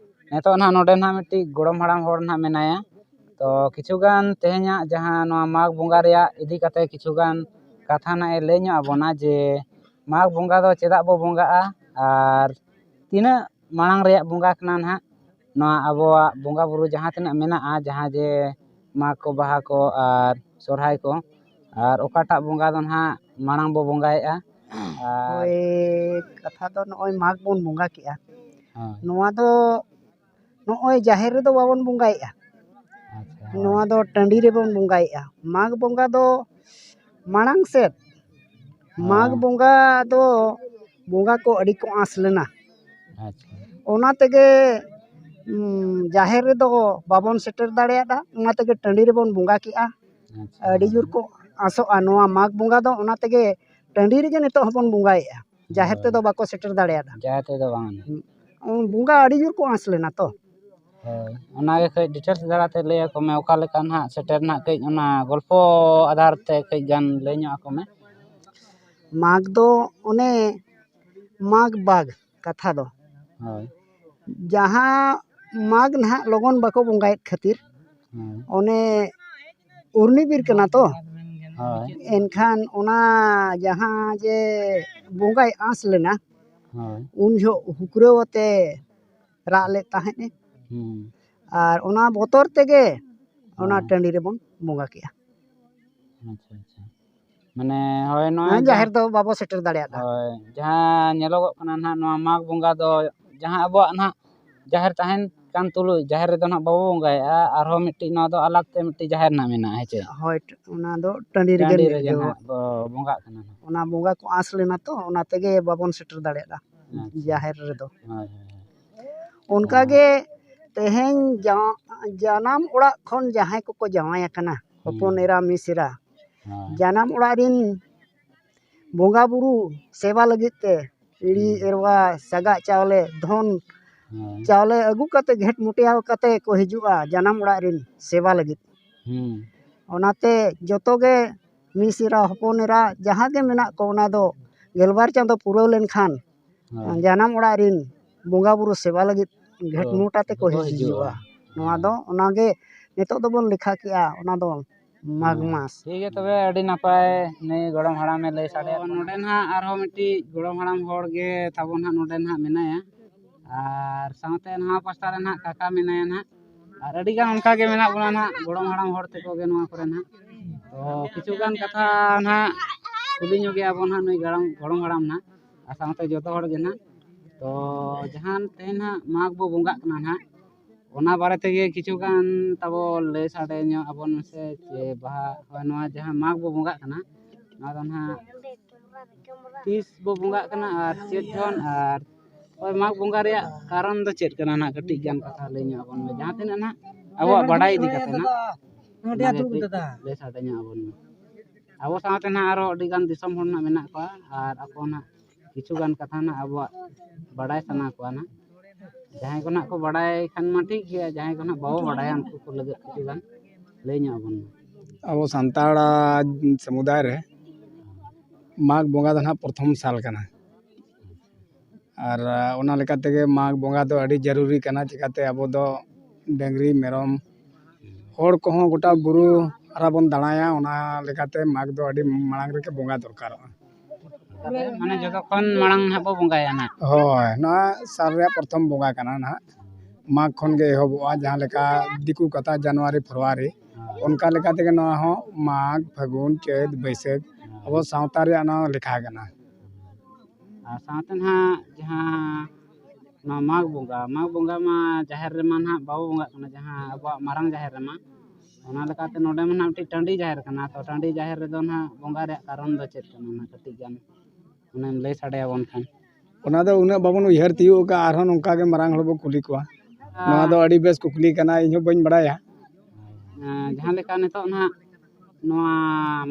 ᱱᱤᱛᱚᱜ ᱱᱟᱦᱟᱜ ᱱᱚᱰᱮ ᱱᱟᱦᱟᱜ ᱢᱤᱫᱴᱤᱡ ᱜᱚᱲᱚᱢ ᱦᱟᱲᱟᱢ ᱦᱚᱲ ᱱᱟᱦᱟᱜ ᱢᱮᱱᱟᱭᱟ᱾ ᱛᱚ, ᱠᱤᱪᱷᱩ ᱜᱟᱱ ᱛᱮᱦᱮᱧᱟᱜ ᱡᱟᱦᱟᱸ ᱱᱚᱣᱟ ᱢᱟᱜᱽ ᱵᱚᱸᱜᱟ ᱨᱮᱭᱟᱜ ᱤᱫᱤ ᱠᱟᱛᱮ ᱠᱤᱪᱷᱩ ᱜᱟᱱ ᱠᱟᱛᱷᱟ ᱱᱟᱦᱟᱜ ᱮ ᱞᱟᱹᱭ ᱧᱚᱜ ᱟᱵᱚᱱᱟ ᱡᱮ ᱢᱟᱜᱽ ᱵᱚᱸᱜᱟ ᱫᱚ ᱪᱮᱫᱟᱜ ᱵᱚ ᱵᱚᱸᱜᱟᱜᱼᱟ ᱟᱨ ᱛᱤᱱᱟᱹᱜ ᱢᱟᱲᱟᱝ ᱨᱮᱭᱟᱜ ᱵᱚᱸᱜᱟ ᱠᱟᱱᱟ ᱱᱟᱦᱟᱜ᱾ ᱱᱚᱣᱟ ᱟᱵᱚᱣᱟᱜ ᱵᱚᱸᱜᱟ ᱵᱩᱨᱩ ᱡᱟᱦᱟᱸ ᱛᱤᱱᱟᱹᱜ ᱢᱮᱱᱟᱜᱼᱟ, ᱡᱟᱦᱟᱸ ᱡᱮ ᱢᱟᱜᱽ ᱠᱚ, ᱵᱟᱦᱟ ᱠᱚ ᱟᱨ ᱥᱚᱨᱦᱟᱭ ᱠᱚ, ᱟᱨ ᱚᱠᱟᱴᱟᱜ ᱵᱚᱸᱜᱟ ᱫᱚ ᱱᱟᱦᱟᱜ ᱢᱟᱲᱟᱝ ᱵᱚ ᱵᱚᱸᱜᱟᱭᱮᱫᱼᱟ? ᱟᱨ ᱦᱳᱭ, ᱠᱟᱛᱷᱟ ᱫᱚ ᱱᱚᱜᱼᱚᱭ ᱢᱟᱜᱽ ᱵᱚᱱ ᱵᱚᱸᱜᱟ ᱠᱮᱜᱼᱟ᱾ ᱦᱳᱭ᱾ ᱱᱚᱣᱟ ᱫᱚ ᱱᱚᱜᱼᱚᱭ ᱡᱟᱦᱮᱨ ᱨᱮᱫᱚ ᱵᱟᱵᱚᱱ ᱵᱚᱸᱜᱟᱭᱮᱜᱼᱟ᱾ ᱟᱪᱪᱷᱟ, ᱦᱳᱭ᱾ ᱱᱚᱣᱟ ᱫᱚ ᱴᱟᱺᱰᱤ ᱨᱮᱵᱚᱱ ᱵᱚᱸᱜᱟᱭᱮᱜᱼᱟ᱾ ᱢᱟᱜᱽ ᱵᱚᱸᱜᱟ ᱫᱚ ᱢᱟᱲᱟᱝ ᱥᱮᱫ, ᱢᱟᱜᱽ ᱦᱳᱭ᱾ ᱵᱚᱸᱜᱟ ᱫᱚ ᱵᱚᱸᱜᱟ ᱠᱚ ᱟᱹᱰᱤ ᱠᱚ ᱟᱸᱥ ᱞᱮᱱᱟ᱾ ᱟᱪᱪᱷᱟ᱾ ᱚᱱᱟ ᱛᱮᱜᱮ, ᱩᱢ, ᱡᱟᱦᱮᱨ ᱨᱮᱫᱚ ᱵᱟᱵᱚᱱ ᱥᱮᱴᱮᱨ ᱫᱟᱲᱮᱭᱟᱫᱟ, ᱚᱱᱟ ᱛᱮᱜᱮ ᱴᱟᱺᱰᱤ ᱨᱮᱵᱚᱱ ᱵᱚᱸᱜᱟ ᱠᱮᱜᱼᱟ᱾ ᱟᱪᱪᱷᱟ᱾ ᱟᱹᱰᱤ ᱡᱳᱨ ᱠᱚ ᱟᱸᱥᱚᱜᱼᱟ ᱱᱚᱣᱟ ᱢᱟᱜᱽ ᱵᱚᱸᱜᱟ ᱫᱚ, ᱚᱱᱟ ᱛᱮᱜᱮ ᱴᱟᱺᱰᱤ ᱨᱮᱜᱮ ᱱᱤᱛᱚᱜ ᱦᱚᱸᱵᱚᱱ ᱵᱚᱸᱜᱟᱭᱮᱜᱼᱟ᱾ ᱡᱟᱦᱮᱨ ᱦᱳᱭ᱾ ᱛᱮᱫᱚ ᱵᱟᱠᱚ ᱥᱮᱴᱮᱨ ᱫᱟᱲᱮᱭᱟᱫᱟ᱾ ᱡᱟᱦᱮᱨ ᱛᱮᱫᱚ ᱵᱟᱝ᱾ ᱩᱸ, ᱵᱚᱸᱜᱟ ᱟᱹᱰᱤ ᱡᱳᱨ ᱠᱚ ᱟᱸᱥ ᱞᱮᱱᱟ ᱛᱚ᱾ ᱦᱳᱭ, ᱚᱱᱟᱜᱮ ᱠᱟᱹᱡ details ᱫᱷᱟᱨᱟᱛᱮ ᱞᱟᱹᱭ ᱟᱠᱚ ᱢᱮ, ᱚᱠᱟ ᱞᱮᱠᱟ ᱱᱟᱦᱟᱜ ᱥᱮᱴᱮᱨ ᱱᱟᱦᱟᱜ ᱠᱟᱹᱡ ᱚᱱᱟ ᱜᱚᱞᱯᱷᱚ ᱟᱫᱷᱟᱨ ᱛᱮ ᱠᱟᱹᱡ ᱜᱟᱱ ᱞᱟᱹᱭ ᱧᱚᱜ ᱟᱠᱚ ᱢᱮ᱾ ᱢᱟᱜᱽ ᱫᱚ ᱚᱱᱮ ᱢᱟᱜᱽ ᱵᱟᱜᱽ ᱠᱟᱛᱷᱟ ᱫᱚ᱾ ᱦᱳᱭ᱾ ᱡᱟᱦᱟᱸ ᱢᱟᱜᱽ ᱱᱟᱦᱟᱜ ᱞᱚᱜᱚᱱ ᱵᱟᱠᱚ ᱵᱚᱸᱜᱟᱭᱮᱫ ᱠᱷᱟᱹᱛᱤᱨ, ᱦᱳᱭ᱾ ᱚᱱᱮ ᱩᱨᱱᱤ ᱵᱤᱨ ᱠᱟᱱᱟ ᱛᱚ᱾ ᱦᱳᱭ᱾ ᱮᱱᱠᱷᱟᱱ ᱚᱱᱟ ᱡᱟᱦᱟᱸ ᱡᱮ ᱵᱚᱸᱜᱟᱭ ᱟᱸᱥ ᱞᱮᱱᱟ, ᱦᱳᱭ᱾ ᱩᱱ ᱡᱚᱦᱚᱜ ᱦᱩᱠᱨᱟᱹᱣ ᱟᱛᱮ ᱨᱟᱜ ᱞᱮᱫ ᱛᱟᱦᱮᱸᱫ ᱮ᱾ ᱦᱩᱸ᱾ ᱟᱨ ᱚᱱᱟ ᱵᱚᱛᱚᱨ ᱛᱮᱜᱮ ᱚᱱᱟ ᱦᱳᱭ᱾ ᱴᱟᱺᱰᱤ ᱨᱮᱵᱚᱱ ᱵᱚᱸᱜᱟ ᱠᱮᱜᱼᱟ᱾ ᱟᱪᱪᱷᱟ, ᱟᱪᱪᱷᱟ᱾ ᱢᱟᱱᱮ, ᱦᱳᱭ, ᱱᱚᱣᱟ ᱦᱮᱸ, ᱡᱟᱦᱟᱸ ᱡᱟᱦᱮᱨ ᱫᱚ ᱵᱟᱵᱚ ᱥᱮᱴᱮᱨ ᱫᱟᱲᱮᱭᱟᱫᱟ᱾ ᱦᱳᱭ, ᱡᱟᱦᱟᱸ ᱧᱮᱞᱚᱜᱚᱜ ᱠᱟᱱᱟ ᱱᱟᱦᱟᱜ, ᱱᱚᱣᱟ ᱢᱟᱜᱽ ᱵᱚᱸᱜᱟ ᱫᱚ ᱡᱟᱦᱟᱸ ᱟᱵᱚᱣᱟᱜ ᱱᱟᱦᱟᱜ ᱡᱟᱦᱮᱨ ᱛᱟᱦᱮᱱ ᱠᱟᱱ ᱛᱩᱞᱩᱡ, ᱡᱟᱦᱮᱨ ᱨᱮᱫᱚ ᱱᱟᱦᱟᱜ ᱵᱟᱵᱚ ᱵᱚᱸᱜᱟᱭᱮᱫᱼᱟ, ᱟᱨᱦᱚᱸ ᱢᱤᱫᱴᱤᱡ ᱱᱚᱣᱟ ᱫᱚ ᱟᱞᱟᱜᱽ ᱛᱮ ᱢᱤᱫᱴᱤᱡ ᱡᱟᱦᱮᱨ ᱱᱟᱦᱟᱜ ᱢᱮᱱᱟᱜᱼᱟ, ᱦᱮᱸ ᱪᱮ? ᱦᱳᱭ, ᱚᱱᱟ ᱫᱚ ᱴᱟᱺᱰᱤ ᱨᱮᱜᱮ ᱴᱟᱺᱰᱤ ᱨᱮᱜᱮ ᱱᱤᱨᱡᱟᱹᱣ᱾ ᱱᱟᱦᱟᱜ ᱵᱚ ᱵᱚᱸᱜᱟᱜ ᱠᱟᱱᱟ ᱱᱟᱦᱟᱜ᱾ ᱚᱱᱟ ᱵᱚᱸᱜᱟ ᱠᱚ ᱟᱸᱥ ᱞᱮᱱᱟ ᱛᱚ, ᱚᱱᱟ ᱛᱮᱜᱮ ᱵᱟᱵᱚᱱ ᱥᱮᱴᱮᱨ ᱫᱟᱲᱮᱭᱟᱫᱟ ᱟᱪᱪᱷᱟ᱾ ᱡᱟᱦᱮᱨ ᱨᱮᱫᱚ᱾ ᱦᱳᱭ, ᱦᱳᱭ, ᱦᱳᱭ᱾ ᱚᱱᱠᱟ ᱦᱳᱭ᱾ ᱜᱮ ᱛᱮᱦᱮᱧ ᱡᱟ-, ᱡᱟᱱᱟᱢ ᱚᱲᱟᱜ ᱠᱷᱚᱱ ᱡᱟᱦᱟᱸᱭ ᱠᱚᱠᱚ ᱡᱟᱶᱟᱭ ᱟᱠᱟᱱᱟ, ᱦᱩᱸ᱾ ᱦᱚᱯᱚᱱ ᱮᱨᱟ, ᱢᱤᱥ ᱮᱨᱟ, ᱦᱳᱭ᱾ ᱡᱟᱱᱟᱢ ᱚᱲᱟᱜ ᱨᱤᱱ ᱵᱚᱸᱜᱟ ᱵᱩᱨᱩ ᱥᱮᱵᱟ ᱞᱟᱹᱜᱤᱫ ᱛᱮ ᱤᱲᱤ, ᱦᱩᱸ᱾ ᱮᱨᱣᱟ, ᱥᱟᱜᱟᱜ ᱪᱟᱣᱞᱮ, ᱫᱷᱚᱱ ᱦᱳᱭ᱾ ᱪᱟᱣᱞᱮ ᱟᱹᱜᱩ ᱠᱟᱛᱮ, ᱜᱷᱮᱸᱴ ᱢᱩᱴᱤᱭᱟᱹᱣ ᱠᱟᱛᱮ ᱠᱚ ᱦᱤᱡᱩᱜᱼᱟ ᱡᱟᱱᱟᱢ ᱚᱲᱟᱜ ᱨᱤᱱ ᱥᱮᱵᱟ ᱞᱟᱹᱜᱤᱫ᱾ ᱦᱩᱸ᱾ ᱚᱱᱟᱛᱮ ᱡᱚᱛᱚ ᱜᱮ ᱢᱤᱥ ᱮᱨᱟ, ᱦᱚᱯᱚᱱ ᱮᱨᱟ, ᱡᱟᱦᱟᱸ ᱜᱮ ᱢᱮᱱᱟᱜ ᱠᱚ, ᱚᱱᱟ ᱫᱚ ᱜᱮᱞᱵᱟᱨ ᱪᱟᱸᱫᱚ ᱯᱩᱨᱟᱹᱣ ᱞᱮᱱᱠᱷᱟᱱ ᱦᱳᱭ᱾ ᱡᱟᱱᱟᱢ ᱚᱲᱟᱜ ᱨᱤᱱ ᱵᱚᱸᱜᱟ ᱵᱩᱨᱩ ᱥᱮᱵᱟ ᱞᱟᱹᱜᱤᱫ ᱜᱷᱮᱸᱴ ᱦᱳᱭ᱾ ᱢᱩᱴᱟ ᱛᱮᱠᱚ ᱫᱚᱠᱚ ᱦᱤᱡᱩᱜᱼᱟ᱾ ᱦᱤᱡᱩᱜᱼᱟ᱾ ᱱᱚᱣᱟ ᱦᱳᱭ᱾ ᱫᱚ ᱚᱱᱟᱜᱮ ᱱᱤᱛᱚᱜ ᱫᱚᱵᱚᱱ ᱞᱮᱠᱷᱟ ᱠᱮᱜᱼᱟ, ᱚᱱᱟ ᱫᱚ ᱢᱟᱜᱽ ᱦᱮᱸ᱾ ᱢᱟᱥ᱾ ᱴᱷᱤᱠ ᱜᱮᱭᱟ, ᱛᱚᱵᱮ ᱟᱹᱰᱤ ᱱᱟᱯᱟᱭ ᱱᱩᱭ ᱜᱚᱲᱚᱢ ᱦᱟᱲᱟᱢᱮ ᱞᱟᱹᱭ ᱥᱟᱰᱮᱭᱟᱜ ᱵᱚᱱᱟ᱾ ᱱᱚᱰᱮ ᱱᱟᱦᱟᱜ ᱟᱨᱦᱚᱸ ᱢᱤᱫᱴᱤᱡ ᱜᱚᱲᱚᱢ ᱦᱟᱲᱟᱢ ᱦᱚᱲ ᱜᱮ ᱛᱟᱵᱚᱱ ᱱᱟᱦᱟᱜ ᱱᱚᱰᱮ ᱱᱟᱦᱟᱜ ᱢᱮᱱᱟᱭᱟ, ᱟᱨ ᱥᱟᱶᱛᱮ ᱱᱚᱣᱟ ᱯᱟᱥᱴᱟ ᱨᱮ ᱱᱟᱦᱟᱜ ᱠᱟᱠᱟ ᱢᱮᱱᱟᱭᱟ ᱱᱟᱦᱟᱜ᱾ ᱟᱨ ᱟᱹᱰᱤ ᱜᱟᱱ ᱚᱱᱠᱟ ᱜᱮ ᱢᱮᱱᱟᱜ ᱵᱚᱱᱟ ᱱᱟᱦᱟᱜ, ᱜᱚᱲᱚᱢ ᱦᱟᱲᱟᱢ ᱦᱚᱲ ᱛᱮᱠᱚ ᱜᱮ ᱱᱚᱣᱟ ᱠᱚᱨᱮ ᱱᱟᱦᱟᱜ᱾ ᱛᱚ ᱠᱤᱪᱷᱩ ᱜᱟᱱ ᱠᱟᱛᱷᱟ ᱱᱟᱦᱟᱜ ᱠᱩᱞᱤ ᱧᱚᱜᱮᱭᱟ ᱵᱚᱱ ᱱᱟᱦᱟᱜ ᱱᱩᱭ ᱜᱟᱲᱟᱢ-, ᱜᱚᱲᱚᱢ ᱦᱟᱲᱟᱢ ᱱᱟᱦᱟᱜ, ᱟᱨ ᱥᱟᱶᱛᱮ ᱡᱚᱛᱚ ᱦᱚᱲ ᱜᱮ ᱱᱟᱦᱟᱜ᱾ ᱛᱚ ᱡᱟᱦᱟᱸ ᱛᱮᱦᱮᱧ ᱱᱟᱦᱟᱜ ᱢᱟᱜᱽ ᱵᱚ ᱵᱚᱸᱜᱟᱜ ᱠᱟᱱᱟ ᱱᱟᱦᱟᱜ, ᱚᱱᱟ ᱵᱟᱨᱮ ᱛᱮᱜᱮ ᱠᱤᱪᱷᱩ ᱜᱟᱱ ᱛᱟᱵᱚ ᱞᱟᱹᱭ ᱥᱟᱰᱮ ᱧᱚᱜ ᱟᱵᱚᱱ ᱢᱮᱥᱮ, ᱡᱮ ᱵᱟᱦᱟ, ᱦᱳᱭ, ᱱᱚᱣᱟ ᱡᱟᱦᱟᱸ ᱢᱟᱜᱽ ᱵᱚ ᱵᱚᱸᱜᱟᱜ ᱠᱟᱱᱟ, ᱱᱚᱣᱟ ᱫᱚ ᱱᱟᱦᱟᱜ ᱛᱤᱥ ᱵᱚ ᱵᱚᱸᱜᱟᱜ ᱠᱟᱱᱟ ᱟᱨ ᱪᱮᱫ ᱡᱚᱦᱚᱱ, ᱟᱨ ᱦᱳᱭ, ᱢᱟᱜᱽ ᱵᱚᱸᱜᱟ ᱨᱮᱭᱟᱜ ᱠᱟᱨᱚᱱ ᱫᱚ ᱪᱮᱫ ᱠᱟᱱᱟ ᱱᱟᱦᱟᱜ? ᱠᱟᱹᱴᱤᱡ ᱜᱟᱱ ᱠᱟᱛᱷᱟ ᱞᱟᱹᱭ ᱧᱚᱜ ᱟᱵᱚᱱ ᱢᱮ, ᱡᱟᱦᱟᱸ ᱛᱤᱱᱟᱹᱜ ᱱᱟᱦᱟᱜ ᱟᱵᱚᱣᱟᱜ ᱵᱟᱰᱟᱭ ᱤᱫᱤ ᱠᱟᱛᱮ ᱱᱟᱦᱟᱜ, ᱚᱱᱟᱜᱮ ᱠᱟᱹᱴᱤᱡ ᱞᱟᱹᱭ ᱥᱟᱰᱮ ᱧᱚᱜ ᱟᱵᱚᱱ ᱢᱮ᱾ ᱟᱵᱚ ᱥᱟᱶᱛᱮ ᱱᱟᱦᱟᱜ ᱟᱨᱚ ᱟᱹᱰᱤ ᱜᱟᱱ ᱫᱤᱥᱚᱢ ᱦᱚᱲ ᱱᱟᱦᱟᱜ ᱢᱮᱱᱟᱜ ᱠᱚᱣᱟ, ᱟᱨ ᱟᱠᱚ ᱱᱟᱦᱟᱜ ᱠᱤᱪᱷᱩ ᱜᱟᱱ ᱠᱟᱛᱷᱟ ᱱᱟᱦᱟᱜ ᱟᱵᱚᱣᱟᱜ ᱵᱟᱰᱟᱭ ᱥᱟᱱᱟ ᱠᱚᱣᱟ ᱱᱟᱦᱟᱜ᱾ ᱡᱟᱦᱟᱸᱭ ᱠᱚ ᱱᱟᱦᱟᱜ ᱠᱚ ᱵᱟᱰᱟᱭ ᱠᱷᱟᱱ ᱢᱟ ᱴᱷᱤᱠ ᱜᱮᱭᱟ, ᱡᱟᱦᱟᱸᱭ ᱠᱚ ᱱᱟᱦᱟᱜ ᱵᱟᱵᱚ ᱵᱟᱰᱟᱭᱟ ᱩᱱᱠᱩ ᱠᱚ ᱞᱟᱹᱜᱤᱫ ᱠᱤᱪᱷᱩ ᱜᱟᱱ ᱞᱟᱹᱭ ᱧᱚᱜ ᱟᱵᱚᱱ ᱢᱮ᱾ ᱟᱵᱚ ᱥᱟᱱᱛᱟᱲ ᱥᱚᱢᱩᱫᱟᱭ ᱨᱮ ᱢᱟᱜᱽ ᱵᱚᱸᱜᱟ ᱫᱚ ᱱᱟᱦᱟᱜ ᱯᱨᱚᱛᱷᱚᱢ ᱥᱟᱞ ᱠᱟᱱᱟ᱾ ᱟᱨ ᱚᱱᱟ ᱞᱮᱠᱟ ᱛᱮᱜᱮ ᱢᱟᱜᱽ ᱵᱚᱸᱜᱟ ᱫᱚ ᱟᱹᱰᱤ ᱡᱟᱹᱨᱩᱨᱤ ᱠᱟᱱᱟ᱾ ᱪᱤᱠᱟᱹᱛᱮ ᱟᱵᱚ ᱫᱚ ᱰᱟᱹᱝᱨᱤ, ᱢᱮᱨᱚᱢ, ᱦᱚᱲ ᱠᱚᱦᱚᱸ ᱜᱚᱴᱟ ᱵᱩᱨᱩ ᱦᱟᱨᱟ ᱵᱚᱱ ᱫᱟᱬᱟᱭᱟ, ᱚᱱᱟ ᱞᱮᱠᱟᱛᱮ ᱢᱟᱜᱽ ᱫᱚ ᱟᱹᱰᱤ ᱢᱟᱲᱟᱝ ᱨᱮᱜᱮ ᱵᱚᱸᱜᱟ ᱫᱚᱨᱠᱟᱨᱚᱜᱼᱟ᱾ ᱢᱟᱱᱮ ᱡᱚᱛᱚ ᱠᱷᱚᱱ ᱢᱟᱲᱟᱝ ᱱᱟᱦᱟᱜ ᱵᱚ ᱵᱚᱸᱜᱟᱭᱟ ᱱᱟᱦᱟᱜ᱾ ᱦᱳᱭ, ᱱᱚᱣᱟ ᱥᱟᱞ ᱨᱮᱭᱟᱜ ᱯᱨᱚᱛᱷᱚᱢ ᱵᱚᱸᱜᱟ ᱠᱟᱱᱟ ᱱᱟᱦᱟᱜ᱾ ᱢᱟᱜᱽ ᱠᱷᱚᱱ ᱜᱮ ᱮᱦᱚᱵᱚᱜᱼᱟ, ᱡᱟᱦᱟᱸ ᱞᱮᱠᱟ ᱫᱤᱠᱩ ᱠᱟᱛᱷᱟ ᱡᱟᱱᱩᱣᱟᱨᱤ, ᱯᱷᱮᱵᱽᱨᱩᱣᱟᱨᱤ, ᱚᱱᱠᱟ ᱞᱮᱠᱟ ᱛᱮᱜᱮ ᱱᱚᱣᱟ ᱦᱚᱸ ᱢᱟᱜᱽ, ᱯᱷᱟᱹᱜᱩᱱ, ᱪᱟᱹᱛ, ᱵᱟᱹᱭᱥᱟᱹᱠᱷ ᱟᱵᱚ ᱥᱟᱶᱛᱟ ᱨᱮᱭᱟᱜ ᱱᱚᱣᱟ ᱞᱮᱠᱷᱟ ᱠᱟᱱᱟ᱾ ᱟᱨ ᱥᱟᱶᱛᱮ ᱱᱟᱦᱟᱜ ᱡᱟᱦᱟᱸ ᱱᱚᱣᱟ ᱢᱟᱜᱽ ᱵᱚᱸᱜᱟ, ᱢᱟᱜᱽ ᱵᱚᱸᱜᱟ ᱢᱟ ᱡᱟᱦᱮᱨ ᱨᱮᱢᱟ ᱱᱟᱦᱟᱜ ᱵᱟᱵᱚ ᱵᱚᱸᱜᱟᱜ ᱠᱟᱱᱟ, ᱡᱟᱦᱟᱸ ᱟᱵᱚᱣᱟᱜ ᱢᱟᱨᱟᱝ ᱡᱟᱦᱮᱨ ᱨᱮᱢᱟ᱾ ᱚᱱᱟ ᱞᱮᱠᱟᱛᱮ ᱱᱚᱰᱮ ᱢᱟ ᱱᱟᱦᱟᱜ ᱢᱤᱫᱴᱤᱡ ᱴᱟᱺᱰᱤ ᱡᱟᱦᱮᱨ ᱠᱟᱱᱟ, ᱛᱚ ᱴᱟᱺᱰᱤ ᱡᱟᱦᱮᱨ ᱨᱮᱫᱚ ᱱᱟᱦᱟᱜ ᱵᱚᱸᱜᱟ ᱨᱮᱭᱟᱜ ᱠᱟᱨᱚᱱ ᱫᱚ ᱪᱮᱫ ᱠᱟᱱᱟ? ᱚᱱᱟ ᱠᱟᱹᱴᱤᱡ ᱜᱟᱱ ᱚᱱᱟᱢ ᱞᱟᱹᱭ ᱥᱟᱰᱮ ᱟᱵᱚᱱ ᱠᱷᱟᱱ᱾ ᱚᱱᱟ ᱫᱚ ᱩᱱᱟᱹᱜ ᱵᱟᱵᱚᱱ ᱩᱭᱦᱟᱹᱨ ᱛᱤᱭᱳᱜ ᱟᱠᱟᱫᱼᱟ, ᱟᱨᱦᱚᱸ ᱱᱚᱝᱠᱟ ᱜᱮ ᱢᱟᱨᱟᱝ ᱦᱚᱲ ᱵᱚ ᱠᱩᱞᱤ ᱠᱚᱣᱟ᱾ ᱱᱚᱣᱟ ᱫᱚ ᱟᱹᱰᱤ ᱵᱮᱥ ᱠᱩᱠᱞᱤ ᱠᱟᱱᱟ, ᱤᱧ ᱦᱚᱸ ᱵᱟᱹᱧ ᱵᱟᱲᱟᱭᱟ᱾ ᱮᱸ, ᱡᱟᱦᱟᱸ ᱞᱮᱠᱟ ᱱᱤᱛᱚᱜ ᱱᱟᱦᱟᱜ ᱱᱚᱣᱟ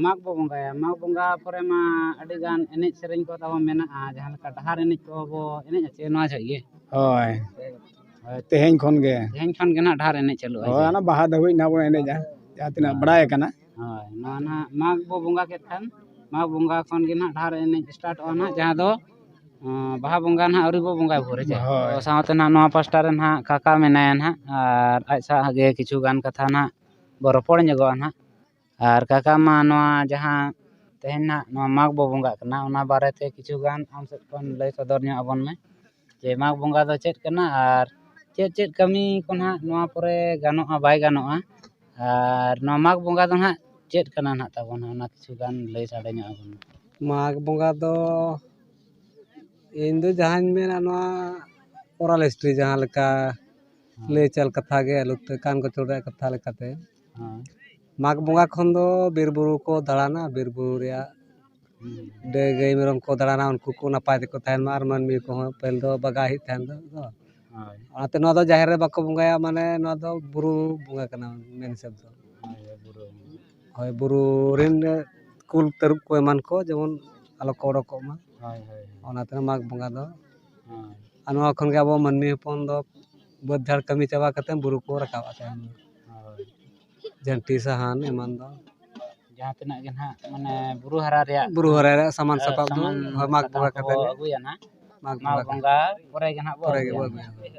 ᱢᱟᱜᱽ ᱵᱚ ᱵᱚᱸᱜᱟᱭᱟ, ᱢᱟᱜᱽ ᱵᱚᱸᱜᱟ ᱯᱚᱨᱮ ᱢᱟ ᱟᱹᱰᱤ ᱜᱟᱱ ᱮᱱᱮᱡ ᱥᱮᱨᱮᱧ ᱠᱚ ᱛᱟᱵᱚ ᱢᱮᱱᱟᱜᱼᱟ, ᱡᱟᱦᱟᱸ ᱞᱮᱠᱟ ᱰᱟᱦᱟᱨ ᱮᱱᱮᱡ ᱠᱚ ᱵᱚ ᱮᱱᱮᱡ ᱟᱥᱮ ᱱᱚᱣᱟ ᱡᱚᱦᱚᱜ ᱜᱮ? ᱦᱳᱭ, ᱦᱳᱭ᱾ ᱛᱮᱦᱮᱧ ᱠᱷᱚᱱ ᱜᱮ᱾ ᱛᱮᱦᱮᱧ ᱠᱷᱚᱱ ᱜᱮ ᱱᱟᱦᱟᱜ ᱰᱟᱦᱟᱨ ᱮᱱᱮᱡ ᱪᱟᱹᱞᱩᱜᱼᱟ, ᱦᱳᱭ, ᱡᱮ? ᱚᱱᱟ ᱵᱟᱦᱟ ᱫᱷᱟᱹᱵᱤᱡ ᱱᱟᱦᱟᱜ ᱵᱚᱱ ᱮᱱᱮᱡᱟ, ᱡᱟᱦᱟᱸ ᱛᱤᱱᱟᱹᱜ ᱦᱳᱭ᱾ ᱵᱟᱲᱟᱭ ᱟᱠᱟᱱᱟ᱾ ᱦᱳᱭ, ᱱᱚᱣᱟ ᱱᱟᱦᱟᱜ ᱢᱟᱜᱽ ᱵᱚ ᱵᱚᱸᱜᱟ ᱠᱮᱫ ᱠᱷᱟᱱ, ᱢᱟᱜᱽ ᱵᱚᱸᱜᱟ ᱠᱷᱚᱱ ᱜᱮ ᱱᱟᱦᱟᱜ ᱰᱟᱦᱟᱨ ᱮᱱᱮᱡ ᱥᱴᱟᱨᱴᱚᱜᱼᱟ ᱱᱟᱦᱟᱜ, ᱡᱟᱦᱟᱸ ᱫᱚ, ᱟᱸ, ᱵᱟᱦᱟ ᱵᱚᱸᱜᱟ ᱱᱟᱦᱟᱜ ᱟᱹᱣᱨᱤ ᱵᱚ ᱵᱚᱸᱜᱟᱭ ᱵᱷᱳᱨ, ᱦᱮᱸ ᱪᱮ? ᱦᱳᱭ᱾ ᱛᱚ, ᱥᱟᱶᱛᱮ ᱱᱟᱦᱟᱜ ᱱᱚᱣᱟ ᱯᱟᱥᱴᱟ ᱨᱮ ᱱᱟᱦᱟᱜ ᱠᱟᱠᱟ ᱢᱮᱱᱟᱭᱟ ᱱᱟᱦᱟᱜ, ᱟᱨ ᱟᱡ ᱥᱟᱶ ᱜᱮ ᱠᱤᱪᱷᱩ ᱜᱟᱱ ᱠᱟᱛᱷᱟ ᱱᱟᱦᱟᱜ ᱵᱚ ᱨᱚᱯᱚᱲ ᱧᱚᱜᱚᱜᱼᱟ ᱱᱟᱦᱟᱜ᱾ ᱟᱨ ᱠᱟᱠᱟ ᱢᱟ ᱱᱚᱣᱟ ᱡᱟᱦᱟᱸ ᱛᱮᱦᱮᱧ ᱱᱟᱦᱟᱜ ᱱᱚᱣᱟ ᱢᱟᱜᱽ ᱵᱚ ᱵᱚᱸᱜᱟᱜ ᱠᱟᱱᱟ, ᱚᱱᱟ ᱵᱟᱨᱮᱛᱮ ᱠᱤᱪᱷᱩ ᱜᱟᱱ ᱟᱢ ᱥᱮᱫ ᱠᱷᱚᱱ ᱞᱟᱹᱭ ᱥᱚᱫᱚᱨ ᱧᱚᱜ ᱟᱵᱚᱱ ᱢᱮ, ᱡᱮ ᱢᱟᱜᱽ ᱵᱚᱸᱜᱟ ᱫᱚ ᱪᱮᱫ ᱠᱟᱱᱟ ᱟᱨ ᱪᱮᱫ ᱪᱮᱫ ᱠᱟᱹᱢᱤ ᱠᱚ ᱱᱟᱦᱟᱜ ᱱᱚᱣᱟ ᱯᱚᱨᱮ ᱜᱟᱱᱚᱜᱼᱟ, ᱵᱟᱭ ᱜᱟᱱᱚᱜᱼᱟ, ᱟᱨ ᱱᱚᱣᱟ ᱢᱟᱜᱽ ᱵᱚᱸᱜᱟ ᱫᱚ ᱱᱟᱦᱟᱜ ᱪᱮᱫ ᱠᱟᱱᱟ ᱱᱟᱦᱟᱜ ᱛᱟᱵᱚᱱ, ᱚᱱᱟ ᱠᱤᱪᱷᱩ ᱜᱟᱱ ᱞᱟᱹᱭ ᱥᱟᱰᱮ ᱧᱚᱜ ᱟᱵᱚᱱ ᱢᱮ᱾ ᱢᱟᱜᱽ ᱵᱚᱸᱜᱟ ᱫᱚ ᱤᱧ ᱫᱚ ᱡᱟᱦᱟᱸᱧ ᱢᱮᱱᱟ, ᱱᱚᱣᱟ oral history ᱡᱟᱦᱟᱸ ᱞᱮᱠᱟ ᱦᱮᱸ᱾ ᱞᱟᱹᱭ ᱪᱟᱞ ᱠᱟᱛᱷᱟ ᱜᱮ, ᱟᱞᱚ ᱛᱮ ᱠᱟᱱ ᱠᱚᱪᱚᱲ ᱨᱮᱭᱟᱜ ᱠᱟᱛᱷᱟ ᱞᱮᱠᱟᱛᱮ, ᱦᱮᱸ᱾ ᱢᱟᱜᱽ ᱵᱚᱸᱜᱟ ᱠᱷᱚᱱ ᱫᱚ ᱵᱤᱨ ᱵᱩᱨᱩ ᱠᱚ ᱫᱟᱬᱟᱱᱟ, ᱵᱤᱨ ᱵᱩᱨᱩ ᱨᱮᱭᱟᱜ ᱦᱩᱸ᱾ ᱰᱟᱹᱭ ᱜᱟᱹᱭ ᱢᱮᱨᱚᱢ ᱠᱚ ᱫᱟᱬᱟᱱᱟ, ᱩᱱᱠᱩ ᱠᱚ ᱱᱟᱯᱟᱭ ᱛᱮᱠᱚ ᱛᱟᱦᱮᱱ ᱢᱟ, ᱟᱨ ᱢᱟᱹᱱᱢᱤ ᱠᱚᱦᱚᱸ ᱯᱟᱹᱦᱤᱞ ᱫᱚ ᱵᱟᱜᱟ ᱦᱮᱡ ᱛᱟᱦᱮᱱ ᱫᱚ, ᱫᱚ᱾ ᱦᱳᱭ᱾ ᱚᱱᱟᱛᱮ ᱱᱚᱣᱟ ᱫᱚ ᱡᱟᱦᱮᱨ ᱨᱮ ᱵᱟᱠᱚ ᱵᱚᱸᱜᱟᱭᱟ, ᱢᱟᱱᱮ ᱱᱚᱣᱟ ᱫᱚ ᱵᱩᱨᱩ ᱵᱚᱸᱜᱟ ᱠᱟᱱᱟ ᱢᱮᱱ ᱦᱤᱥᱟᱹᱵ ᱫᱚ᱾ ᱦᱳᱭ, ᱦᱳᱭ, ᱵᱩᱨᱩ᱾ ᱦᱳᱭ, ᱵᱩᱨᱩ ᱨᱮᱱ ᱠᱩᱞ ᱛᱟᱹᱨᱩᱵ ᱠᱚ ᱮᱢᱟᱱ ᱠᱚ ᱡᱮᱢᱚᱱ ᱟᱞᱚ ᱠᱚ ᱚᱰᱚᱠᱚᱜ ᱢᱟ᱾ ᱦᱳᱭ, ᱦᱳᱭ, ᱦᱳᱭ᱾ ᱚᱱᱟᱛᱮ ᱢᱟᱜᱽ ᱵᱚᱸᱜᱟ ᱫᱚ᱾ ᱦᱳᱭ᱾ ᱟᱨ ᱱᱚᱣᱟ ᱠᱷᱚᱱ ᱜᱮ ᱟᱵᱚ ᱢᱟᱹᱱᱢᱤ ᱦᱚᱯᱚᱱ ᱫᱚ ᱵᱟᱹᱫᱽ ᱡᱷᱟᱲ ᱠᱟᱹᱢᱤ ᱪᱟᱵᱟ ᱠᱟᱛᱮ ᱵᱩᱨᱩ ᱠᱚ ᱨᱟᱠᱟᱵᱼᱟ ᱛᱟᱭᱚᱢ ᱫᱚ᱾ ᱦᱳᱭ᱾ ᱡᱷᱟᱹᱱᱴᱤ ᱥᱟᱦᱟᱱ ᱮᱢᱟᱱ ᱫᱚ᱾ ᱡᱟᱦᱟᱸ ᱛᱤᱱᱟᱹᱜ ᱜᱮ ᱱᱟᱦᱟᱜ, ᱢᱟᱱᱮ, ᱵᱩᱨᱩ ᱦᱟᱨᱟ ᱨᱮᱭᱟᱜ ᱵᱩᱨᱩ ᱦᱟᱨᱟ ᱨᱮᱭᱟᱜ ᱥᱟᱢᱟᱱ ᱦᱮᱸ, ᱥᱟᱯᱟᱵ ᱫᱚ, ᱥᱟᱢᱟᱱ ᱦᱳᱭ, ᱢᱟᱜᱽ ᱥᱟᱠᱟᱢ ᱵᱚᱸᱜᱟ ᱠᱚᱵᱚ ᱠᱟᱛᱮ᱾ ᱟᱹᱜᱩᱭᱟ ᱱᱟᱦᱟᱜ᱾ ᱢᱟᱜᱽ ᱢᱟᱜᱽ ᱵᱚᱸᱜᱟ ᱵᱚᱸᱜᱟ ᱯᱚᱨᱮ ᱜᱮ ᱱᱟᱦᱟᱜ ᱵᱚ ᱯᱚᱨᱮ ᱜᱮ ᱟᱹᱜᱩᱭᱟ ᱵᱚ ᱱᱟᱦᱟᱜ᱾ ᱟᱹᱜᱩᱭᱟ᱾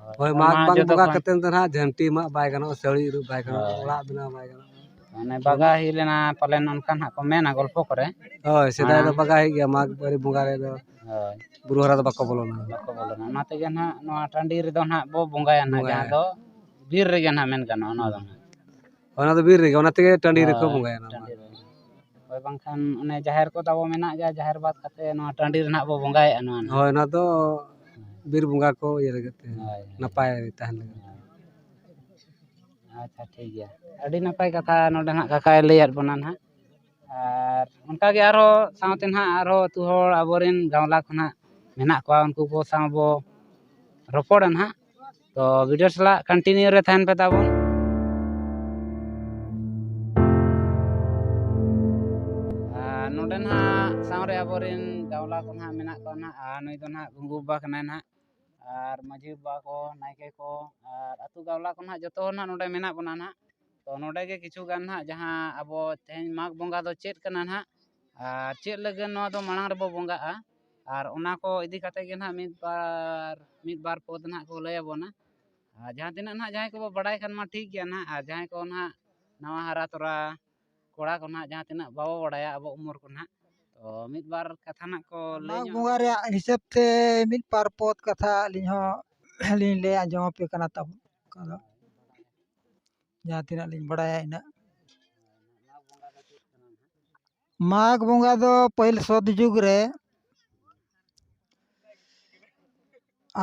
ᱦᱳᱭ, ᱦᱳᱭ, ᱚᱱᱟ ᱢᱟᱜᱽ ᱵᱟᱝ ᱡᱚᱛᱚ ᱵᱚᱸᱜᱟ ᱠᱷᱚᱱ ᱠᱟᱛᱮ ᱫᱚ ᱱᱟᱦᱟᱜ ᱡᱷᱟᱹᱱᱴᱤ ᱢᱟᱜ ᱵᱟᱭ ᱜᱟᱱᱚᱜᱼᱟ, ᱥᱟᱹᱲᱤ ᱤᱨᱚᱜ ᱵᱟᱭ ᱜᱟᱱᱚᱜᱼᱟ, ᱦᱳᱭ᱾ ᱚᱲᱟᱜ ᱵᱮᱱᱟᱣ ᱵᱟᱭ ᱜᱟᱱᱚᱜᱼᱟ᱾ ᱢᱟᱱᱮ, ᱵᱟᱜᱟ ᱦᱩᱭ ᱞᱮᱱᱟ ᱯᱟᱞᱮᱱ, ᱚᱱᱠᱟ ᱱᱟᱦᱟᱜ ᱠᱚ ᱢᱮᱱᱟ ᱜᱚᱞᱯᱷᱚ ᱠᱚᱨᱮ᱾ ᱦᱳᱭ, ᱥᱮᱫᱟᱭ ᱫᱚ ᱢᱟᱲᱟᱝ ᱵᱟᱜᱟ ᱦᱩᱭᱩᱜ ᱜᱮᱭᱟ, ᱢᱟᱜᱽ ᱵᱟᱹᱨᱤ ᱵᱚᱸᱜᱟ ᱨᱮᱫᱚ ᱦᱳᱭ᱾ ᱵᱩᱨᱩ ᱦᱟᱨᱟ ᱫᱚ ᱵᱟᱠᱚ ᱵᱚᱞᱚᱱᱟ᱾ ᱵᱟᱠᱚ ᱵᱚᱞᱚᱱᱟ᱾ ᱚᱱᱟ ᱛᱮᱜᱮ ᱱᱟᱦᱟᱜ ᱱᱚᱣᱟ ᱴᱟᱺᱰᱤ ᱨᱮᱫᱚ ᱱᱟᱦᱟᱜ ᱵᱚ ᱵᱚᱸᱜᱟᱭᱟ ᱱᱟᱦᱟᱜ, ᱵᱚᱸᱜᱟᱭᱟ᱾ ᱡᱟᱦᱟᱸ ᱫᱚ ᱵᱤᱨ ᱨᱮᱜᱮ ᱱᱟᱦᱟᱜ ᱢᱮᱱ ᱜᱟᱱᱚᱜᱼᱟ ᱚᱱᱟ ᱫᱚ ᱱᱟᱦᱟᱜ᱾ ᱚᱱᱟ ᱫᱚ ᱵᱤᱨ ᱨᱮᱜᱮ, ᱚᱱᱟ ᱛᱮᱜᱮ ᱴᱟᱺᱰᱤ ᱨᱮᱠᱚ ᱦᱳᱭ, ᱵᱚᱸᱜᱟᱭᱟ ᱚᱱᱟ ᱴᱟᱺᱰᱤ ᱢᱟ᱾ ᱨᱮ᱾ ᱦᱳᱭ, ᱵᱟᱝᱠᱷᱟᱱ ᱚᱱᱮ ᱡᱟᱦᱮᱨ ᱠᱚ ᱛᱟᱵᱚ ᱢᱮᱱᱟᱜ ᱜᱮᱭᱟ, ᱡᱟᱦᱮᱨ ᱵᱟᱫ ᱠᱟᱛᱮ ᱱᱚᱣᱟ ᱴᱟᱺᱰᱤ ᱨᱮ ᱱᱟᱦᱟᱜ ᱵᱚ ᱵᱚᱸᱜᱟᱭᱮᱫᱼᱟ ᱱᱚᱣᱟ ᱱᱟᱦᱟᱜ᱾ ᱦᱳᱭ, ᱚᱱᱟ ᱫᱚ ᱵᱤᱨ ᱵᱚᱸᱜᱟ ᱠᱚ ᱤᱭᱟᱹ ᱞᱟᱹᱜᱤᱫ ᱛᱮ, ᱦᱳᱭ, ᱦᱳᱭ᱾ ᱱᱟᱯᱟᱭ ᱛᱟᱦᱮᱱ ᱞᱟᱹᱜᱤᱫ᱾ ᱦᱳᱭ᱾ ᱟᱪᱪᱷᱟ, ᱴᱷᱤᱠ ᱜᱮᱭᱟ᱾ ᱟᱹᱰᱤ ᱱᱟᱯᱟᱭ ᱠᱟᱛᱷᱟ ᱱᱚᱰᱮ ᱱᱟᱦᱟᱜ ᱠᱟᱠᱟᱭ ᱞᱟᱹᱭᱟᱫ ᱵᱚᱱᱟ ᱱᱟᱦᱟᱜ᱾ ᱟᱨ ᱚᱱᱠᱟᱜᱮ ᱟᱨᱦᱚᱸ ᱥᱟᱶᱛᱮ ᱱᱟᱦᱟᱜ ᱟᱨᱦᱚᱸ ᱟᱹᱛᱩ ᱦᱚᱲ ᱟᱵᱚᱨᱮᱱ ᱜᱟᱶᱞᱟ ᱠᱚ ᱱᱟᱦᱟᱜ ᱢᱮᱱᱟᱜ ᱠᱚᱣᱟ, ᱩᱱᱠᱩ ᱠᱚ ᱥᱟᱶ ᱵᱚ ᱨᱚᱯᱚᱲᱟ ᱱᱟᱦᱟᱜ᱾ ᱛᱚ, video ᱥᱟᱞᱟᱜ continue ᱨᱮ ᱛᱟᱦᱮᱱ ᱯᱮ ᱛᱟᱵᱚᱱ᱾ ᱟᱨ ᱱᱚᱰᱮ ᱱᱟᱦᱟᱜ ᱥᱟᱶᱨᱮ ᱟᱵᱚᱨᱮᱱ ᱜᱟᱶᱞᱟ ᱠᱚ ᱱᱟᱦᱟᱜ ᱢᱮᱱᱟᱜ ᱠᱚᱣᱟ ᱱᱟᱦᱟᱜ, ᱟᱨ ᱱᱩᱭ ᱫᱚ ᱱᱟᱦᱟᱜ ᱜᱷᱩᱸᱜᱩ ᱵᱟᱵᱟ ᱠᱟᱱᱟᱭ ᱱᱟᱦᱟᱜ, ᱟᱨ ᱢᱟᱹᱡᱷᱤ ᱵᱟᱵᱟ ᱠᱚ, ᱱᱟᱭᱠᱮ ᱠᱚ, ᱟᱨ ᱟᱹᱛᱩ ᱜᱟᱶᱞᱟ ᱠᱚ ᱱᱟᱦᱟᱜ ᱡᱚᱛᱚ ᱦᱚᱲ ᱱᱟᱦᱟᱜ ᱱᱚᱰᱮ ᱢᱮᱱᱟᱜ ᱵᱚᱱᱟ ᱱᱟᱦᱟᱜ᱾ ᱛᱚ, ᱱᱚᱰᱮ ᱜᱮ ᱠᱤᱪᱷᱩ ᱜᱟᱱ ᱱᱟᱦᱟᱜ ᱡᱟᱦᱟᱸ ᱟᱵᱚ ᱛᱮᱦᱮᱧ ᱢᱟᱜᱽ ᱵᱚᱸᱜᱟ ᱫᱚ ᱪᱮᱫ ᱠᱟᱱᱟ ᱱᱟᱦᱟᱜ, ᱟᱨ ᱪᱮᱫ ᱞᱟᱹᱜᱤᱫ ᱱᱚᱣᱟ ᱫᱚ ᱢᱟᱲᱟᱝ ᱨᱮᱵᱚ ᱵᱚᱸᱜᱟᱜᱼᱟ, ᱟᱨ ᱚᱱᱟ ᱠᱚ ᱤᱫᱤ ᱠᱟᱛᱮ ᱜᱮ ᱱᱟᱦᱟᱜ ᱢᱤᱫ ᱵᱟᱨ, ᱢᱤᱫ ᱵᱟᱨ ᱯᱚᱫ ᱱᱟᱦᱟᱜ ᱠᱚ ᱞᱟᱹᱭ ᱟᱵᱚᱱᱟ᱾ ᱟᱨ ᱡᱟᱦᱟᱸ ᱛᱤᱱᱟᱹᱜ ᱱᱟᱦᱟᱜ ᱡᱟᱦᱟᱸᱭ ᱠᱚᱵᱚ ᱵᱟᱲᱟᱭ ᱠᱷᱟᱱ ᱢᱟ ᱴᱷᱤᱠ ᱜᱮᱭᱟ ᱱᱟᱦᱟᱜ, ᱟᱨ ᱡᱟᱦᱟᱸᱭ ᱠᱚ ᱱᱟᱦᱟᱜ ᱱᱟᱣᱟ ᱦᱟᱨᱟ ᱛᱚᱨᱟ ᱠᱚᱲᱟ ᱠᱚ ᱱᱟᱦᱟᱜ ᱡᱟᱦᱟᱸ ᱛᱤᱱᱟᱹᱜ ᱵᱟᱵᱚ ᱵᱟᱲᱟᱭᱟ ᱟᱵᱚ ᱩᱢᱮᱨ ᱠᱚ ᱱᱟᱦᱟᱜ, ᱛᱚ ᱢᱤᱫ ᱵᱟᱨ ᱠᱟᱛᱷᱟ ᱱᱟᱦᱟᱜ ᱠᱚ ᱞᱟᱹᱭ ᱢᱟᱜᱽ ᱧᱚᱜ ᱵᱚᱸᱜᱟ ᱟᱵᱚᱱᱟ᱾ ᱨᱮᱭᱟᱜ ᱦᱤᱥᱟᱹᱵ ᱛᱮ ᱢᱤᱫ ᱵᱟᱨ ᱯᱚᱫ ᱠᱟᱛᱷᱟ ᱟᱹᱞᱤᱧ ᱦᱚᱸ ᱞᱤᱧ ᱞᱟᱹᱭ ᱟᱸᱡᱚᱢ ᱟᱯᱮ ᱠᱟᱱᱟ ᱛᱟᱵᱚᱱ᱾ ᱚᱱᱠᱟ ᱫᱚ ᱡᱟᱦᱟᱸ ᱛᱤᱱᱟᱹᱜ ᱞᱤᱧ ᱵᱟᱲᱟᱭᱟ ᱤᱱᱟᱹᱜ᱾ ᱢᱟᱜᱽ ᱵᱚᱸᱜᱟ ᱫᱚ ᱯᱟᱹᱦᱤᱞ ᱥᱚᱛ ᱡᱩᱜᱽ ᱨᱮ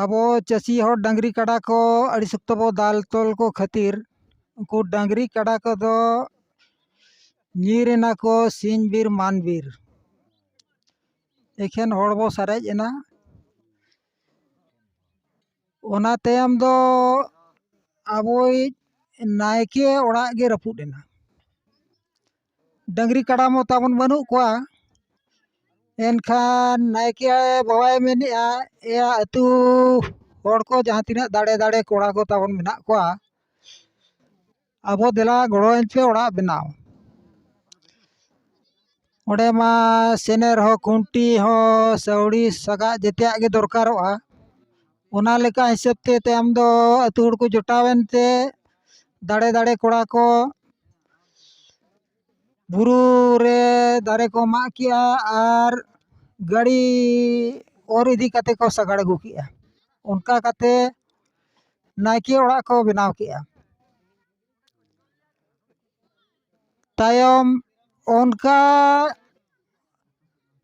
ᱟᱵᱚ ᱪᱟᱹᱥᱤ ᱦᱚᱲ ᱰᱟᱹᱝᱨᱤ ᱠᱟᱰᱟ ᱠᱚ ᱟᱹᱰᱤ ᱥᱚᱠᱛᱚ ᱵᱚ ᱫᱟᱞ ᱛᱚᱞ ᱠᱚ ᱠᱷᱟᱹᱛᱤᱨ, ᱩᱱᱠᱩ ᱰᱟᱹᱝᱨᱤ ᱠᱟᱰᱟ ᱠᱚᱫᱚ ᱧᱤᱨ ᱮᱱᱟ ᱠᱚ ᱥᱤᱧ ᱵᱤᱨ ᱢᱟᱱ ᱵᱤᱨ᱾ ᱮᱠᱷᱮᱱ ᱦᱚᱲ ᱵᱚ ᱥᱟᱨᱮᱡ ᱮᱱᱟ᱾ ᱚᱱᱟ ᱛᱟᱭᱚᱢ ᱫᱚ ᱟᱵᱚᱭᱤᱡ ᱱᱟᱭᱠᱮ ᱚᱲᱟᱜ ᱜᱮ ᱨᱟᱹᱯᱩᱫ ᱮᱱᱟ᱾ ᱰᱟᱹᱝᱨᱤ ᱠᱟᱰᱟ ᱢᱟ ᱛᱟᱵᱚᱱ ᱵᱟᱹᱱᱩᱜ ᱠᱚᱣᱟ, ᱮᱱᱠᱷᱟᱱ ᱱᱟᱭᱠᱮ ᱵᱟᱵᱟᱭ ᱢᱮᱱᱮᱫᱼᱟ, ᱮᱭᱟ ᱟᱹᱛᱩ ᱦᱚᱲ ᱠᱚ, ᱡᱟᱦᱟᱸ ᱛᱤᱱᱟᱹᱜ ᱫᱟᱲᱮ ᱫᱟᱲᱮ ᱠᱚᱲᱟ ᱠᱚ ᱛᱟᱵᱚᱱ ᱢᱮᱱᱟᱜ ᱠᱚᱣᱟ, ᱟᱵᱚ ᱫᱮᱞᱟ ᱜᱚᱲᱚᱣᱟᱹᱧ ᱯᱮ ᱚᱲᱟᱜ ᱵᱮᱱᱟᱣ᱾ ᱚᱸᱰᱮ ᱢᱟ ᱥᱮᱱᱮᱨ ᱦᱚᱸ, ᱠᱷᱩᱱᱴᱤ ᱦᱚᱸ, ᱥᱟᱹᱣᱲᱤ ᱥᱟᱜᱟᱫ ᱡᱮᱛᱮᱭᱟᱜ ᱜᱮ ᱫᱚᱨᱠᱟᱨᱚᱜᱼᱟ᱾ ᱚᱱᱟ ᱞᱮᱠᱟ ᱦᱤᱥᱟᱹᱵ ᱛᱮ ᱛᱟᱭᱚᱢ ᱫᱚ ᱟᱹᱛᱩ ᱦᱚᱲ ᱠᱚ ᱡᱚᱴᱟᱣᱮᱱ ᱛᱮ ᱫᱟᱲᱮ ᱫᱟᱲᱮ ᱠᱚᱲᱟ ᱠᱚ ᱵᱩᱨᱩ ᱨᱮ ᱫᱟᱨᱮ ᱠᱚ ᱢᱟᱜ ᱠᱮᱜᱼᱟ ᱟᱨ ᱜᱟᱹᱲᱤ ᱚᱨ ᱤᱫᱤ ᱠᱟᱛᱮ ᱠᱚ ᱥᱟᱜᱟᱲ ᱟᱹᱜᱩ ᱠᱮᱜᱼᱟ᱾ ᱚᱱᱠᱟ ᱠᱟᱛᱮ ᱱᱟᱭᱠᱮ ᱚᱲᱟᱜ ᱠᱚ ᱵᱮᱱᱟᱣ ᱠᱮᱜᱼᱟ᱾ ᱛᱟᱭᱚᱢ ᱚᱱᱠᱟ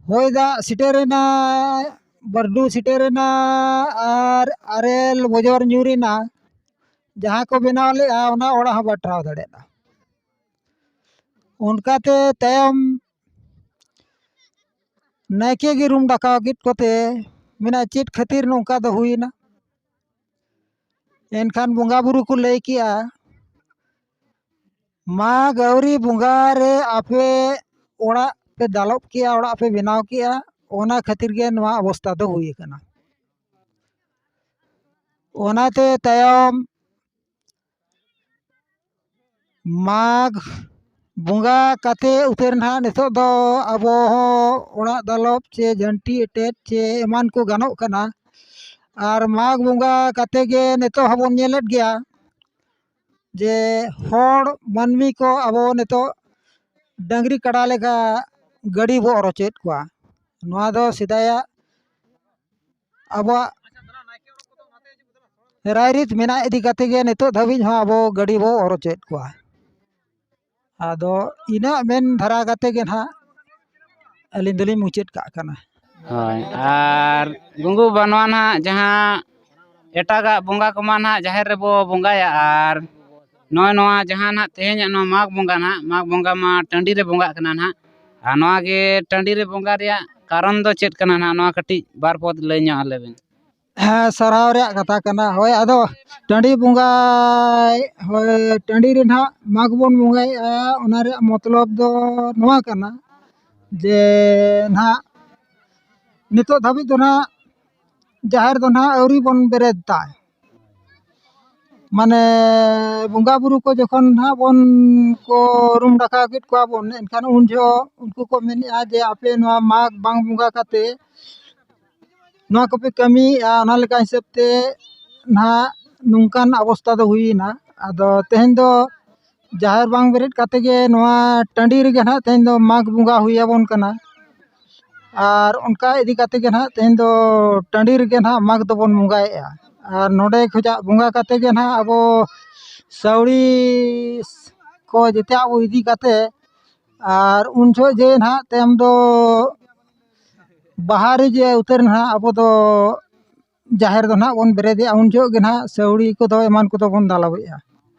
ᱦᱚᱭ ᱫᱟᱜ ᱥᱮᱴᱮᱨᱮᱱᱟ, ᱵᱟᱹᱨᱰᱩ ᱥᱮᱴᱮᱨᱮᱱᱟ, ᱟᱨ ᱟᱨᱮᱞ ᱵᱚᱡᱚᱨ ᱧᱩᱨᱮᱱᱟ᱾ ᱡᱟᱦᱟᱸ ᱠᱚ ᱵᱮᱱᱟᱣ ᱞᱮᱫᱼᱟ, ᱚᱱᱟ ᱚᱲᱟᱜ ᱦᱚᱸ ᱵᱟᱭ ᱴᱟᱨᱦᱟᱣ ᱫᱟᱲᱮᱭᱟᱫᱟ᱾ ᱚᱱᱠᱟᱛᱮ ᱛᱟᱭᱚᱢ ᱱᱟᱭᱠᱮ ᱜᱮ ᱨᱩᱢ ᱰᱟᱠᱟᱣ ᱠᱮᱫ ᱠᱚᱛᱮ ᱢᱮᱱᱟ, "ᱪᱮᱫ ᱠᱷᱟᱹᱛᱤᱨ ᱱᱚᱝᱠᱟ ᱫᱚ ᱦᱩᱭᱮᱱᱟ?" ᱮᱱᱠᱷᱟᱱ ᱵᱚᱸᱜᱟ ᱵᱩᱨᱩ ᱠᱚ ᱞᱟᱹᱭ ᱠᱮᱜᱼᱟ, "ᱢᱟᱜᱽ ᱟᱹᱣᱨᱤ ᱵᱚᱸᱜᱟ ᱨᱮ ᱟᱯᱮ ᱚᱲᱟᱜ ᱯᱮ ᱫᱟᱞᱚᱵ ᱠᱮᱜᱼᱟ, ᱚᱲᱟᱜ ᱯᱮ ᱵᱮᱱᱟᱣ ᱠᱮᱜᱼᱟ, ᱚᱱᱟ ᱠᱷᱟᱹᱛᱤᱨ ᱜᱮ ᱱᱚᱣᱟ ᱚᱵᱚᱥᱛᱷᱟ ᱫᱚ ᱦᱩᱭ ᱟᱠᱟᱱᱟ᱾" ᱚᱱᱟᱛᱮ ᱛᱟᱭᱚᱢ ᱢᱟᱜᱽ ᱵᱚᱸᱜᱟ ᱠᱟᱛᱮ ᱩᱛᱟᱹᱨ ᱱᱟᱦᱟᱜ ᱱᱤᱛᱚᱜ ᱫᱚ ᱟᱵᱚ ᱦᱚᱸ ᱚᱲᱟᱜ ᱫᱟᱞᱚᱵ ᱪᱮ ᱡᱷᱟᱹᱱᱴᱤ ᱮᱴᱮᱫ ᱪᱮ ᱮᱢᱟᱱ ᱠᱚ ᱜᱟᱱᱚᱜ ᱠᱟᱱᱟ᱾ ᱟᱨ ᱢᱟᱜᱽ ᱵᱚᱸᱜᱟ ᱠᱟᱛᱮ ᱜᱮ ᱱᱤᱛᱚᱜ ᱦᱚᱸᱵᱚᱱ ᱧᱮᱞᱮᱫ ᱜᱮᱭᱟ ᱡᱮ ᱦᱚᱲ ᱢᱟᱹᱱᱢᱤ ᱠᱚ ᱟᱵᱚ ᱱᱤᱛᱚᱜ ᱰᱟᱹᱝᱨᱤ ᱠᱟᱰᱟ ᱞᱮᱠᱟ ᱜᱟᱹᱰᱤ ᱵᱚ ᱚᱨ ᱦᱚᱪᱚᱭᱮᱫ ᱠᱚᱣᱟ᱾ ᱱᱚᱣᱟ ᱫᱚ ᱥᱮᱫᱟᱭᱟᱜ ᱟᱵᱚᱣᱟᱜ ᱨᱟᱭᱨᱤᱛ ᱢᱮᱱᱟᱜ ᱤᱫᱤ ᱠᱟᱛᱮ ᱜᱮ ᱱᱤᱛᱚᱜ ᱫᱷᱟᱹᱵᱤᱡ ᱦᱚᱸ ᱟᱵᱚ ᱜᱟᱹᱰᱤ ᱵᱚ ᱚᱨ ᱦᱚᱪᱚᱭᱮᱫ ᱠᱚᱣᱟ᱾ ᱟᱫᱚ ᱤᱱᱟᱹᱜ ᱢᱮᱱ ᱫᱷᱟᱨᱟ ᱠᱟᱛᱮ ᱜᱮ ᱱᱟᱦᱟᱜ ᱟᱹᱞᱤᱧ ᱫᱚᱞᱤᱧ ᱢᱩᱪᱟᱹᱫ ᱠᱟᱜ ᱠᱟᱱᱟ᱾ ᱦᱳᱭ᱾ ᱟᱨ ᱜᱩᱝᱜᱩ ᱵᱟᱵᱟ, ᱱᱚᱣᱟ ᱱᱟᱦᱟᱜ ᱡᱟᱦᱟᱸ ᱮᱴᱟᱜᱟᱜ ᱵᱚᱸᱜᱟ ᱠᱚᱢᱟ ᱱᱟᱦᱟᱜ ᱡᱟᱦᱮᱨ ᱨᱮᱵᱚ ᱵᱚᱸᱜᱟᱭᱟ, ᱟᱨ ᱱᱚᱜᱼᱚᱭ ᱱᱚᱣᱟ ᱡᱟᱦᱟᱸ ᱱᱟᱦᱟᱜ ᱛᱮᱦᱮᱧᱟᱜ ᱱᱚᱣᱟ ᱢᱟᱜᱽ ᱵᱚᱸᱜᱟ ᱱᱟᱦᱟᱜ, ᱢᱟᱜᱽ ᱵᱚᱸᱜᱟ ᱢᱟ ᱴᱟᱺᱰᱤ ᱨᱮ ᱵᱚᱸᱜᱟᱜ ᱠᱟᱱᱟ ᱱᱟᱦᱟᱜ, ᱟᱨ ᱱᱚᱣᱟ ᱜᱮ ᱴᱟᱺᱰᱤ ᱨᱮ ᱵᱚᱸᱜᱟ ᱨᱮᱭᱟᱜ ᱠᱟᱨᱚᱱ ᱫᱚ ᱪᱮᱫ ᱠᱟᱱᱟ ᱱᱟᱦᱟᱜ? ᱱᱚᱣᱟ ᱠᱟᱹᱴᱤᱡ ᱵᱟᱨ ᱯᱚᱫ ᱞᱟᱹᱭ ᱧᱚᱜ ᱟᱞᱮ ᱵᱮᱱ᱾ ᱦᱮᱸ, ᱥᱟᱨᱦᱟᱣ ᱨᱮᱭᱟᱜ ᱠᱟᱛᱷᱟ ᱠᱟᱱᱟ᱾ ᱦᱳᱭ, ᱟᱫᱚ ᱴᱟᱺᱰᱤ ᱵᱚᱸᱜᱟ, ᱦᱳᱭ, ᱴᱟᱺᱰᱤ ᱨᱮ ᱱᱟᱦᱟᱜ ᱢᱟᱜᱽ ᱵᱚᱱ ᱵᱚᱸᱜᱟᱭᱮᱫᱼᱟ, ᱚᱱᱟ ᱨᱮᱭᱟᱜ ᱢᱚᱛᱞᱚᱵ ᱫᱚ ᱱᱚᱣᱟ ᱠᱟᱱᱟ ᱡᱮ ᱱᱟᱦᱟᱜ ᱱᱤᱛᱚᱜ ᱫᱷᱟᱹᱵᱤᱡ ᱫᱚ ᱱᱟᱦᱟᱜ ᱡᱟᱦᱮᱨ ᱫᱚ ᱱᱟᱦᱟᱜ ᱟᱹᱣᱨᱤ ᱵᱚᱱ ᱵᱮᱨᱮᱫ ᱛᱟᱭ᱾ ᱢᱟᱱᱮ ᱵᱚᱸᱜᱟ ᱵᱩᱨᱩ ᱠᱚ ᱡᱚᱠᱷᱚᱱ ᱱᱟᱦᱟᱜ ᱵᱚᱱ ᱠᱚ ᱨᱩᱢ ᱰᱟᱠᱟᱣ ᱠᱮᱫ ᱠᱚᱣᱟ ᱵᱚᱱ, ᱮᱱᱠᱷᱟᱱ ᱩᱱ ᱡᱚᱦᱚᱜ ᱩᱱᱠᱩ ᱠᱚ ᱢᱮᱱᱮᱫᱼᱟ ᱡᱮ ᱟᱯᱮ ᱱᱚᱣᱟ ᱢᱟᱜᱽ ᱵᱟᱝ ᱵᱚᱸᱜᱟ ᱠᱟᱛᱮ ᱱᱚᱣᱟ ᱠᱚᱯᱮ ᱠᱟᱹᱢᱤᱭᱮᱫᱼᱟ, ᱚᱱᱟ ᱞᱮᱠᱟ ᱦᱤᱥᱟᱹᱵ ᱛᱮ ᱱᱟᱦᱟᱜ ᱱᱚᱝᱠᱟᱱ ᱚᱵᱚᱥᱛᱟ ᱫᱚ ᱦᱩᱭᱮᱱᱟ᱾ ᱟᱫᱚ ᱛᱮᱦᱮᱧ ᱫᱚ ᱡᱟᱦᱮᱨ ᱵᱟᱝ ᱵᱮᱨᱮᱫ ᱠᱟᱛᱮ ᱜᱮ ᱱᱚᱣᱟ ᱴᱟᱺᱰᱤ ᱨᱮᱜᱮ ᱱᱟᱦᱟᱜ ᱛᱮᱦᱮᱧ ᱫᱚ ᱢᱟᱜᱽ ᱵᱚᱸᱜᱟ ᱦᱩᱭ ᱟᱵᱚᱱ ᱠᱟᱱᱟ᱾ ᱟᱨ ᱚᱱᱠᱟ ᱤᱫᱤ ᱠᱟᱛᱮ ᱜᱮ ᱱᱟᱦᱟᱜ ᱛᱮᱦᱮᱧ ᱫᱚ ᱴᱟᱺᱰᱤ ᱨᱮᱜᱮ ᱱᱟᱦᱟᱜ ᱢᱟᱜᱽ ᱫᱚᱵᱚᱱ ᱵᱚᱸᱜᱟᱭᱮᱫᱼᱟ᱾ ᱟᱨ ᱱᱚᱰᱮ ᱠᱷᱚᱱᱟᱜ ᱵᱚᱸᱜᱟ ᱠᱟᱛᱮ ᱜᱮ ᱱᱟᱦᱟᱜ ᱟᱵᱚ ᱥᱟᱹᱣᱲᱤ ᱠᱚ ᱡᱮᱛᱮᱭᱟᱜ ᱵᱚ ᱤᱫᱤ ᱠᱟᱛᱮ, ᱟᱨ ᱩᱱ ᱡᱚᱦᱚᱜ ᱡᱮ ᱱᱟᱦᱟᱜ ᱛᱟᱭᱚᱢ ᱫᱚ ᱵᱟᱦᱟ ᱨᱮ ᱡᱮ ᱩᱛᱟᱹᱨ ᱱᱟᱦᱟᱜ ᱟᱵᱚ ᱫᱚ ᱡᱟᱦᱮᱨ ᱫᱚ ᱱᱟᱦᱟᱜ ᱵᱚᱱ ᱵᱮᱨᱮᱫᱮᱜᱼᱟ, ᱩᱱ ᱡᱚᱦᱚᱜ ᱜᱮ ᱱᱟᱦᱟᱜ ᱥᱟᱹᱣᱲᱤ ᱠᱚᱫᱚ ᱮᱢᱟᱱ ᱠᱚᱫᱚ ᱵᱚᱱ ᱫᱟᱞᱚᱵᱮᱜᱼᱟ᱾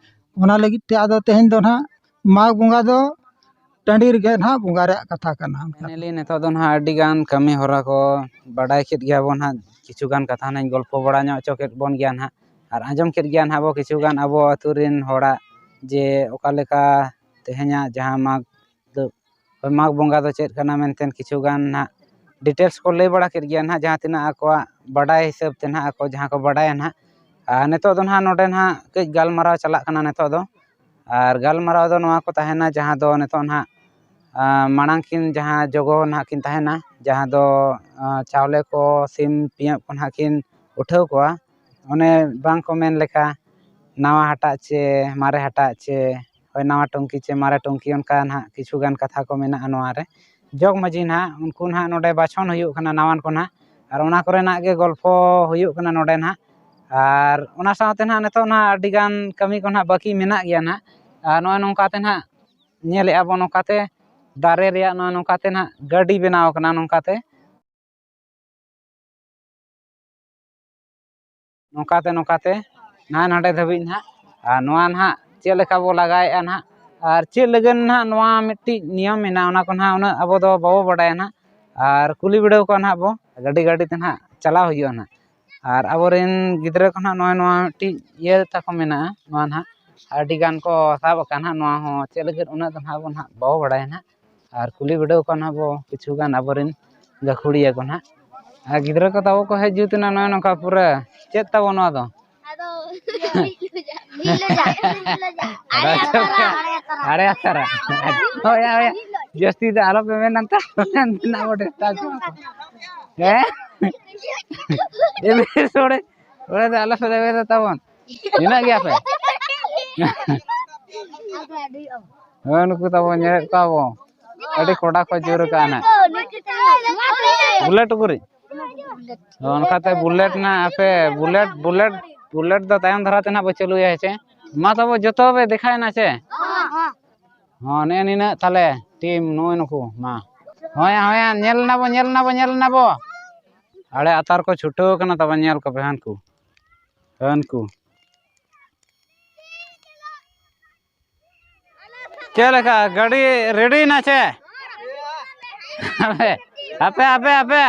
ᱚᱱᱟ ᱞᱟᱹᱜᱤᱫ ᱛᱮ ᱟᱫᱚ ᱛᱮᱦᱮᱧ ᱫᱚ ᱱᱟᱦᱟᱜ ᱢᱟᱜᱽ ᱵᱚᱸᱜᱟ ᱫᱚ ᱴᱟᱺᱰᱤ ᱨᱮᱜᱮ ᱱᱟᱦᱟᱜ ᱵᱚᱸᱜᱟ ᱨᱮᱭᱟᱜ ᱠᱟᱛᱷᱟ ᱠᱟᱱᱟ᱾ ᱢᱮᱱᱮᱫᱼᱟᱞᱤᱧ, ᱱᱤᱛᱚᱜ ᱫᱚ ᱱᱟᱦᱟᱜ ᱟᱹᱰᱤ ᱜᱟᱱ ᱠᱟᱹᱢᱤ ᱦᱚᱨᱟ ᱠᱚ ᱵᱟᱰᱟᱭ ᱠᱮᱫ ᱜᱮᱭᱟ ᱵᱚᱱ ᱱᱟᱦᱟᱜ, ᱠᱤᱪᱷᱩ ᱜᱟᱱ ᱠᱟᱛᱷᱟ ᱱᱟᱦᱟᱜ ᱤᱧ ᱜᱚᱞᱯᱚ ᱵᱟᱲᱟ ᱧᱚᱜ ᱦᱚᱪᱚ ᱠᱮᱫ ᱵᱚᱱ ᱜᱮᱭᱟ ᱱᱟᱦᱟᱜ, ᱟᱨ ᱟᱸᱡᱚᱢ ᱠᱮᱫ ᱜᱮᱭᱟ ᱱᱟᱦᱟᱜ ᱵᱚ ᱠᱤᱪᱷᱩ ᱜᱟᱱ ᱟᱵᱚ ᱟᱹᱛᱩ ᱨᱮᱱ ᱦᱚᱲᱟᱜ ᱡᱮ ᱚᱠᱟ ᱞᱮᱠᱟ ᱛᱮᱦᱮᱧᱟᱜ ᱡᱟᱦᱟᱸ ᱢᱟᱜᱽ ᱫᱚ, ᱢᱟᱜᱽ ᱵᱚᱸᱜᱟ ᱫᱚ ᱪᱮᱫ ᱠᱟᱱᱟ ᱢᱮᱱᱛᱮ ᱠᱤᱪᱷᱩ ᱜᱟᱱ ᱱᱟᱦᱟᱜ details ᱠᱚ ᱞᱟᱹᱭ ᱵᱟᱲᱟ ᱠᱮᱫ ᱜᱮᱭᱟ ᱱᱟᱦᱟᱜ, ᱡᱟᱦᱟᱸ ᱛᱤᱱᱟᱹᱜ ᱟᱠᱚᱣᱟᱜ ᱵᱟᱰᱟᱭ ᱦᱤᱥᱟᱹᱵ ᱛᱮ ᱱᱟᱦᱟᱜ ᱟᱠᱚ ᱡᱟᱦᱟᱸ ᱠᱚ ᱵᱟᱰᱟᱭᱟ ᱱᱟᱦᱟᱜ᱾ ᱟᱨ ᱱᱤᱛᱚᱜ ᱫᱚ ᱱᱟᱦᱟᱜ ᱱᱚᱰᱮ ᱱᱟᱦᱟᱜ ᱠᱟᱹᱡ ᱜᱟᱞᱢᱟᱨᱟᱣ ᱪᱟᱞᱟᱜ ᱠᱟᱱᱟ ᱱᱤᱛᱚᱜ ᱫᱚ᱾ ᱟᱨ ᱜᱟᱞᱢᱟᱨᱟᱣ ᱫᱚ ᱱᱚᱣᱟ ᱠᱚ ᱛᱟᱦᱮᱱᱟ, ᱡᱟᱦᱟᱸ ᱫᱚ ᱱᱤᱛᱚᱜ ᱱᱟᱦᱟᱜ, ᱟᱨ ᱢᱟᱲᱟᱝ ᱠᱤᱱ ᱡᱟᱦᱟᱸ ᱡᱚᱜᱚ ᱱᱟᱦᱟᱜ ᱠᱤᱱ ᱛᱟᱦᱮᱱᱟ, ᱡᱟᱦᱟᱸ ᱫᱚ, ᱟᱨ ᱪᱟᱣᱞᱮ ᱠᱚ, ᱥᱤᱢ ᱯᱤᱭᱟᱹᱜ ᱠᱚ ᱱᱟᱦᱟᱜ ᱠᱤᱱ ᱩᱴᱷᱟᱹᱣ ᱠᱚᱣᱟ᱾ ᱚᱱᱮ ᱵᱟᱝ ᱠᱚ ᱢᱮᱱ ᱞᱮᱠᱟ, ᱱᱟᱣᱟ ᱦᱟᱴᱟᱜ ᱪᱮ ᱢᱟᱨᱮ ᱦᱟᱴᱟᱜ ᱪᱮ, ᱦᱳᱭ, ᱱᱟᱣᱟ ᱴᱩᱝᱠᱤ ᱪᱮ ᱢᱟᱨᱮ ᱴᱩᱝᱠᱤ, ᱚᱱᱠᱟ ᱱᱟᱦᱟᱜ ᱠᱤᱪᱷᱩ ᱜᱟᱱ ᱠᱟᱛᱷᱟ ᱠᱚ ᱢᱮᱱᱟᱜᱼᱟ ᱱᱚᱣᱟ ᱨᱮ᱾ ᱡᱚᱜᱽ ᱢᱟᱹᱡᱷᱤ ᱱᱟᱦᱟᱜ, ᱩᱱᱠᱩ ᱱᱟᱦᱟᱜ ᱱᱚᱰᱮ ᱵᱟᱪᱷᱚᱱ ᱦᱩᱭᱩᱜ ᱠᱟᱱᱟ ᱱᱟᱣᱟᱱ ᱠᱚ ᱱᱟᱦᱟᱜ, ᱟᱨ ᱚᱱᱟ ᱠᱚᱨᱮᱱᱟᱜ ᱜᱮ ᱜᱚᱞᱯᱷᱚ ᱦᱩᱭᱩᱜ ᱠᱟᱱᱟ ᱱᱚᱰᱮ ᱱᱟᱦᱟᱜ᱾ ᱟᱨ ᱚᱱᱟ ᱥᱟᱶᱛᱮ ᱱᱟᱦᱟᱜ ᱱᱤᱛᱚᱜ ᱱᱟᱦᱟᱜ ᱟᱹᱰᱤ ᱜᱟᱱ ᱠᱟᱹᱢᱤ ᱠᱚ ᱱᱟᱦᱟᱜ ᱵᱟᱹᱠᱤ ᱢᱮᱱᱟᱜ ᱜᱮᱭᱟ ᱱᱟᱦᱟᱜ᱾ ᱟᱨ ᱱᱚᱜᱼᱚᱭ ᱱᱚᱝᱠᱟ ᱛᱮ ᱱᱟᱦᱟᱜ ᱧᱮᱞᱮᱫᱼᱟ ᱵᱚᱱ, ᱱᱚᱝᱠᱟ ᱛᱮ ᱫᱟᱨᱮ ᱨᱮᱭᱟᱜ ᱱᱚᱜᱼᱚᱭ ᱱᱚᱝᱠᱟ ᱛᱮ ᱱᱟᱦᱟᱜ ᱜᱟᱹᱰᱤ ᱵᱮᱱᱟᱣ ᱠᱟᱱᱟ, ᱱᱚᱝᱠᱟ ᱛᱮ ᱱᱚᱝᱠᱟ ᱛᱮ ᱱᱚᱝᱠᱟ ᱛᱮ ᱱᱟᱦᱟᱜ ᱱᱚᱰᱮ ᱫᱷᱟᱹᱵᱤᱡ ᱱᱟᱦᱟᱜ᱾ ᱟᱨ ᱱᱚᱣᱟ ᱱᱟᱦᱟᱜ ᱪᱮᱫ ᱞᱮᱠᱟ ᱵᱚ ᱞᱟᱜᱟᱭᱮᱫᱼᱟ ᱱᱟᱦᱟᱜ, ᱟᱨ ᱪᱮᱫ ᱞᱟᱹᱜᱤᱫ ᱱᱟᱦᱟᱜ ᱱᱚᱣᱟ ᱢᱤᱫᱴᱤᱡ ᱱᱤᱭᱚᱢ ᱢᱮᱱᱟᱜᱼᱟ, ᱚᱱᱟ ᱠᱚ ᱱᱟᱦᱟᱜ ᱩᱱᱟᱹᱜ ᱟᱵᱚ ᱫᱚ ᱵᱟᱵᱚ ᱵᱟᱰᱟᱭᱟ ᱱᱟᱦᱟᱜ᱾ ᱟᱨ ᱠᱩᱞᱤ ᱵᱤᱰᱟᱹᱣ ᱠᱚᱣᱟ ᱱᱟᱦᱟᱜ ᱵᱚ, ᱜᱟᱹᱰᱤ ᱜᱟᱹᱰᱤ ᱛᱮ ᱱᱟᱦᱟᱜ ᱪᱟᱞᱟᱣ ᱦᱩᱭᱩᱜᱼᱟ ᱱᱟᱦᱟᱜ᱾ ᱟᱨ ᱟᱵᱚᱨᱮᱱ ᱜᱤᱫᱽᱨᱟᱹ ᱠᱚ ᱱᱟᱦᱟᱜ ᱱᱚᱜᱼᱚᱭ ᱱᱚᱣᱟ ᱢᱤᱫᱴᱤᱡ ᱤᱭᱟᱹ ᱛᱟᱠᱚ ᱢᱮᱱᱟᱜᱼᱟ, ᱱᱚᱣᱟ ᱱᱟᱦᱟᱜ ᱟᱹᱰᱤ ᱜᱟᱱ ᱠᱚ ᱥᱟᱵ ᱟᱠᱟᱫ ᱱᱟᱦᱟᱜ, ᱱᱚᱣᱟ ᱦᱚᱸ ᱪᱮᱫ ᱞᱟᱹᱜᱤᱫ ᱩᱱᱟᱹᱜ ᱫᱚ ᱱᱟᱦᱟᱜ ᱵᱚ ᱱᱟᱦᱟᱜ ᱵᱟᱵᱚ ᱵᱟᱰᱟᱭᱟ ᱱᱟᱦᱟᱜ᱾ ᱟᱨ ᱠᱩᱞᱤ ᱵᱤᱰᱟᱹᱣ ᱠᱚᱣᱟ ᱱᱟᱦᱟᱜ ᱵᱚ ᱠᱤᱪᱷᱩ ᱜᱟᱱ ᱟᱵᱚᱨᱮᱱ ᱜᱟᱹᱠᱷᱩᱲᱤᱭᱟᱹ ᱠᱚ ᱱᱟᱦᱟᱜ᱾ ᱟᱨ ᱜᱤᱫᱽᱨᱟᱹ ᱠᱚ ᱛᱟᱵᱚ ᱠᱚ ᱦᱮᱡ ᱡᱩᱛ ᱮᱱᱟ ᱱᱚᱜᱼᱚᱭ ᱱᱚᱝᱠᱟ ᱯᱩᱨᱟᱹ᱾ ᱪᱮᱫ ᱛᱟᱵᱚ ᱱᱚᱣᱟ ᱫᱚ? ᱟᱫᱚ ᱢᱤᱫ ᱞᱚᱡᱟ, ᱢᱤᱫ ᱞᱚᱡᱟ᱾ ᱟᱲᱮ ᱟᱛᱟᱨᱟ, ᱟᱲᱮ ᱟᱛᱟᱨᱟ᱾ ᱟᱲᱮ ᱟᱛᱟᱨᱟ᱾ ᱦᱳᱭ, ᱦᱳᱭ᱾ ᱡᱟᱹᱥᱛᱤ ᱫᱚ ᱟᱞᱚᱯᱮ ᱢᱮᱱᱟ ᱛᱚ᱾ ᱦᱮᱸ? ᱮ ᱵᱮᱥ ᱚᱲᱮ, ᱚᱲᱮ ᱫᱚ ᱟᱞᱚᱯᱮ ᱞᱮᱵᱮᱫᱟ ᱛᱟᱵᱚᱱ᱾ ᱢᱮᱱᱟᱜ ᱜᱮᱭᱟ ᱯᱮ? ᱦᱳᱭ, ᱱᱩᱠᱩ ᱛᱟᱵᱚᱱ ᱧᱮᱞᱮᱫ ᱠᱚᱣᱟ ᱵᱚᱱ᱾ ᱟᱹᱰᱤ ᱠᱚᱰᱟ ᱠᱚ ᱡᱳᱨ ᱟᱠᱟᱜᱼᱟ ᱱᱟᱜ᱾ ᱵᱩᱞᱮᱴ ᱩᱠᱩᱨᱤᱡ? ᱚᱱᱠᱟᱛᱮ ᱵᱩᱞᱮᱴ ᱱᱟᱜ ᱟᱯᱮ, ᱵᱩᱞᱮᱴ, ᱵᱩᱞᱮᱴ, ᱵᱩᱞᱮᱴ ᱫᱚ ᱛᱟᱭᱚᱢ ᱫᱷᱟᱨᱟ ᱛᱮ ᱱᱟᱜ ᱵᱚ ᱪᱟᱹᱞᱩᱭᱟ, ᱦᱮᱸ ᱪᱮ? ᱢᱟ ᱛᱚᱵᱮ ᱡᱚᱛᱚ ᱯᱮ ᱫᱮᱠᱷᱟᱭᱮᱱᱟ ᱪᱮ? ᱦᱚᱸ, ᱱᱮᱜᱼᱮ ᱱᱤᱱᱟᱹᱜ ᱛᱟᱦᱞᱮ ᱴᱤᱢ ᱱᱩᱭ ᱱᱩᱠᱩ, ᱢᱟ᱾ ᱦᱳᱭ, ᱦᱳᱭ, ᱧᱮᱞ ᱱᱟᱵᱚ, ᱧᱮᱞ ᱱᱟᱵᱚ, ᱧᱮᱞ ᱱᱟᱵᱚ᱾ ᱟᱲᱮ ᱟᱛᱟᱨ ᱠᱚ ᱪᱷᱩᱴᱟᱹᱣ ᱠᱟᱱᱟ ᱛᱟᱵᱚ, ᱧᱮᱞ ᱠᱚᱯᱮ ᱦᱟᱱᱠᱩ, ᱦᱟᱱᱠᱩ᱾ ᱪᱮᱫ ᱞᱮᱠᱟ ᱜᱟᱹᱰᱤ ᱨᱮᱰᱤᱭᱮᱱᱟ ᱪᱮ? ᱦᱟᱯᱮ, ᱦᱟᱯᱮ, ᱦᱟᱯᱮ, ᱦᱟᱯᱮ᱾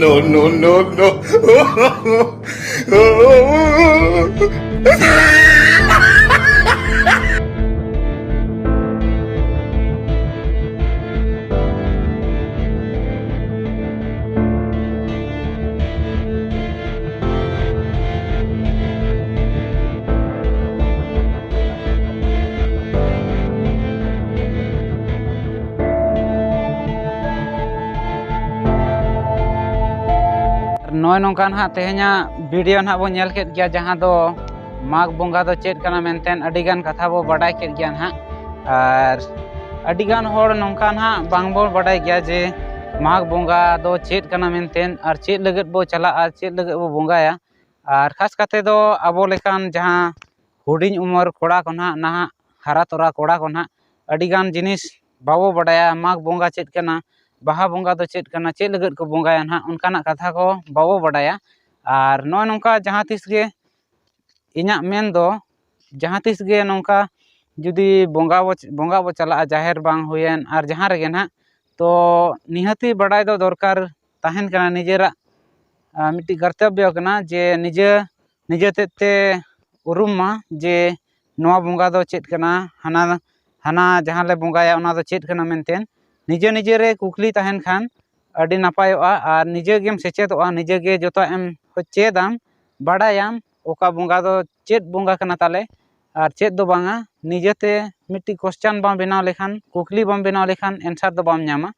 No, no, no, no. ᱱᱚᱜᱼᱚᱭ ᱱᱚᱝᱠᱟ ᱱᱟᱦᱟᱜ ᱛᱮᱦᱮᱧᱟᱜ ᱵᱷᱤᱰᱤᱭᱳ ᱱᱟᱦᱟᱜ ᱵᱚᱱ ᱧᱮᱞ ᱠᱮᱫ ᱜᱮᱭᱟ, ᱡᱟᱦᱟᱸ ᱫᱚ ᱢᱟᱜᱽ ᱵᱚᱸᱜᱟ ᱫᱚ ᱪᱮᱫ ᱠᱟᱱᱟ ᱢᱮᱱᱛᱮ ᱟᱹᱰᱤᱜᱟᱱ ᱠᱟᱛᱷᱟ ᱵᱚ ᱵᱟᱰᱟᱭ ᱠᱮᱫ ᱜᱮᱭᱟ ᱱᱟᱦᱟᱜ᱾ ᱟᱨ ᱟᱹᱰᱤᱜᱟᱱ ᱦᱚᱲ ᱱᱚᱝᱠᱟ ᱱᱟᱦᱟᱜ ᱵᱟᱝᱵᱚ ᱵᱟᱰᱟᱭ ᱜᱮᱭᱟ ᱡᱮ ᱢᱟᱜᱽ ᱵᱚᱸᱜᱟ ᱫᱚ ᱪᱮᱫ ᱠᱟᱱᱟ ᱢᱮᱱᱛᱮ, ᱟᱨ ᱪᱮᱫ ᱞᱟᱹᱜᱤᱫ ᱵᱚ ᱪᱟᱞᱟᱜᱼᱟ, ᱪᱮᱫ ᱞᱟᱹᱜᱤᱫ ᱵᱚ ᱵᱚᱸᱜᱟᱭᱟ᱾ ᱟᱨ ᱠᱷᱟᱥ ᱠᱟᱛᱮ ᱫᱚ ᱟᱵᱚ ᱞᱮᱠᱟᱱ ᱡᱟᱦᱟᱸ ᱦᱩᱰᱤᱧ ᱩᱢᱮᱨ ᱠᱚᱲᱟ ᱠᱚ ᱱᱟᱦᱟᱜ, ᱱᱟᱦᱟᱜ ᱦᱟᱨᱟ ᱛᱚᱨᱟ ᱠᱚᱲᱟ ᱠᱚ ᱱᱟᱦᱟᱜ ᱟᱹᱰᱤᱜᱟᱱ ᱡᱤᱱᱤᱥ ᱵᱟᱵᱚ ᱵᱟᱰᱟᱭᱟ᱾ ᱢᱟᱜᱽ ᱵᱚᱸᱜᱟ ᱪᱮᱫ ᱠᱟᱱᱟ, ᱵᱟᱦᱟ ᱵᱚᱸᱜᱟ ᱫᱚ ᱪᱮᱫ ᱠᱟᱱᱟ, ᱪᱮᱫ ᱞᱟᱹᱜᱤᱫ ᱠᱚ ᱵᱚᱸᱜᱟᱭᱟ ᱱᱟᱦᱟᱜ, ᱚᱱᱠᱟᱱᱟᱜ ᱠᱟᱛᱷᱟ ᱠᱚ ᱵᱟᱵᱚ ᱵᱟᱰᱟᱭᱟ᱾ ᱟᱨ ᱱᱚᱜᱼᱚᱭ ᱱᱚᱝᱠᱟ ᱡᱟᱦᱟᱸ ᱛᱤᱥ ᱜᱮ, ᱤᱧᱟᱹᱜ ᱢᱮᱱ ᱫᱚ, ᱡᱟᱦᱟᱸ ᱛᱤᱥ ᱜᱮ ᱱᱚᱝᱠᱟ ᱡᱩᱫᱤ ᱵᱚᱸᱜᱟ ᱵᱚ, ᱵᱚᱸᱜᱟ ᱵᱚ ᱪᱟᱞᱟᱜᱼᱟ, ᱡᱟᱦᱮᱨ ᱵᱟᱝ ᱦᱩᱭᱮᱱ ᱟᱨ ᱡᱟᱦᱟᱸ ᱨᱮᱜᱮ ᱱᱟᱦᱟᱜ, ᱛᱚ ᱱᱤᱦᱟᱹᱛᱤ ᱵᱟᱰᱟᱭ ᱫᱚ ᱫᱚᱨᱠᱟᱨ ᱛᱟᱦᱮᱱ ᱠᱟᱱᱟ᱾ ᱱᱤᱡᱮᱨᱟᱜ ᱟᱨ ᱢᱤᱫᱴᱤᱡ ᱠᱚᱨᱛᱚᱵᱵᱚ ᱠᱟᱱᱟ ᱡᱮ ᱱᱤᱡᱮ, ᱱᱤᱡᱮ ᱛᱮᱫ ᱛᱮ ᱩᱨᱩᱢ ᱢᱟ ᱡᱮ ᱱᱚᱣᱟ ᱵᱚᱸᱜᱟ ᱫᱚ ᱪᱮᱫ ᱠᱟᱱᱟ, ᱦᱟᱱᱟ, ᱦᱟᱱᱟ ᱡᱟᱦᱟᱸ ᱞᱮ ᱵᱚᱸᱜᱟᱭᱟ ᱚᱱᱟ ᱫᱚ ᱪᱮᱫ ᱠᱟᱱᱟ ᱢᱮᱱᱛᱮ᱾ ᱱᱤᱡᱮ ᱱᱤᱡᱮ ᱨᱮ ᱠᱩᱠᱞᱤ ᱛᱟᱦᱮᱱ ᱠᱷᱟᱱ ᱟᱹᱰᱤ ᱱᱟᱯᱟᱭᱚᱜᱼᱟ, ᱟᱨ ᱱᱤᱡᱮ ᱜᱮᱢ ᱥᱮᱪᱮᱫᱚᱜᱼᱟ, ᱱᱤᱡᱮ ᱜᱮ ᱡᱚᱛᱚᱣᱟᱜ ᱮᱢ ᱪᱮᱫᱟᱢ, ᱵᱟᱰᱟᱭᱟᱢ ᱚᱠᱟ ᱵᱚᱸᱜᱟ ᱫᱚ ᱪᱮᱫ ᱵᱚᱸᱜᱟ ᱠᱟᱱᱟ ᱛᱟᱞᱮ ᱟᱨ ᱪᱮᱫ ᱫᱚ ᱵᱟᱝᱟ᱾ ᱱᱤᱡᱮᱛᱮ ᱢᱤᱫᱴᱤᱡ ᱠᱚᱥᱪᱟᱱ ᱵᱟᱢ ᱵᱮᱱᱟᱣ ᱞᱮᱠᱷᱟᱱ, ᱠᱩᱠᱞᱤ ᱵᱟᱢ ᱵᱮᱱᱟᱣ ᱞᱮᱠᱷᱟᱱ ᱮᱱᱥᱟᱨ ᱫᱚ ᱵᱟᱢ ᱧᱟᱢᱟ᱾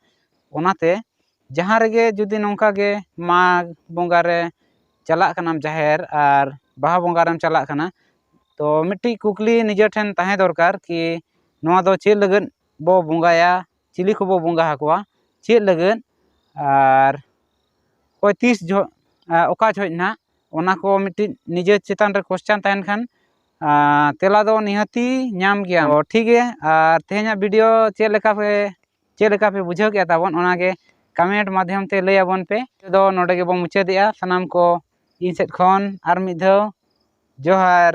ᱚᱱᱟᱛᱮ ᱡᱟᱦᱟᱸ ᱨᱮᱜᱮ ᱡᱩᱫᱤ ᱱᱚᱝᱠᱟ ᱜᱮ ᱢᱟᱜᱽ ᱵᱚᱸᱜᱟ ᱨᱮ ᱪᱟᱞᱟᱜ ᱠᱟᱱᱟᱢ ᱡᱟᱦᱮᱨ ᱟᱨ ᱵᱟᱦᱟ ᱵᱚᱸᱜᱟ ᱨᱮᱢ ᱪᱟᱞᱟᱜ ᱠᱟᱱᱟ, ᱛᱚ ᱢᱤᱫᱴᱤᱡ ᱠᱩᱠᱞᱤ ᱱᱤᱡᱮ ᱴᱷᱮᱱ ᱛᱟᱦᱮᱸ ᱫᱚᱨᱠᱟᱨ ᱠᱤ ᱱᱚᱣᱟ ᱫᱚ ᱪᱮᱫ ᱞᱟᱹᱜᱤᱫ ᱵᱚ ᱵᱚᱸᱜᱟᱭᱟ, ᱪᱤᱞᱤ ᱠᱚᱵᱚ ᱵᱚᱸᱜᱟ ᱟᱠᱚᱣᱟ, ᱪᱮᱫ ᱞᱟᱹᱜᱤᱫ, ᱟᱨ ᱚᱠᱚᱭ ᱛᱤᱥ ᱡᱚᱦᱚᱜ, ᱟᱨ ᱚᱠᱟ ᱡᱚᱦᱚᱜ ᱱᱟᱦᱟᱜ, ᱚᱱᱟ ᱠᱚ ᱢᱤᱫᱴᱤᱡ ᱱᱤᱡᱮ ᱪᱮᱛᱟᱱ ᱨᱮ ᱠᱚᱥᱪᱟᱱ ᱛᱟᱦᱮᱱ ᱠᱷᱟᱱ, ᱟᱨ ᱛᱮᱞᱟ ᱫᱚ ᱱᱤᱦᱟᱹᱛᱤ ᱧᱟᱢ ᱜᱮᱭᱟᱢ᱾ ᱛᱚ ᱴᱷᱤᱠ ᱜᱮᱭᱟ, ᱟᱨ ᱛᱮᱦᱮᱧᱟᱜ ᱵᱷᱤᱰᱤᱭᱳ ᱪᱮᱫ ᱞᱮᱠᱟ ᱯᱮ, ᱪᱮᱫ ᱞᱮᱠᱟ ᱯᱮ ᱵᱩᱡᱷᱟᱹᱣ ᱠᱮᱫᱼᱟ ᱛᱟᱵᱚᱱ, ᱚᱱᱟᱜᱮ ᱠᱚᱢᱮᱱᱴ ᱢᱟᱫᱽᱫᱷᱚᱢ ᱛᱮ ᱞᱟᱹᱭ ᱟᱵᱚᱱ ᱯᱮ᱾ ᱛᱮᱫᱚ ᱱᱚᱰᱮ ᱜᱮᱵᱚᱱ ᱢᱩᱪᱟᱹᱫᱮᱜᱼᱟ᱾ ᱥᱟᱱᱟᱢ ᱠᱚ ᱤᱧ ᱥᱮᱫ ᱠᱷᱚᱱ ᱟᱨ ᱢᱤᱫ ᱫᱷᱟᱣ ᱡᱚᱦᱟᱨ᱾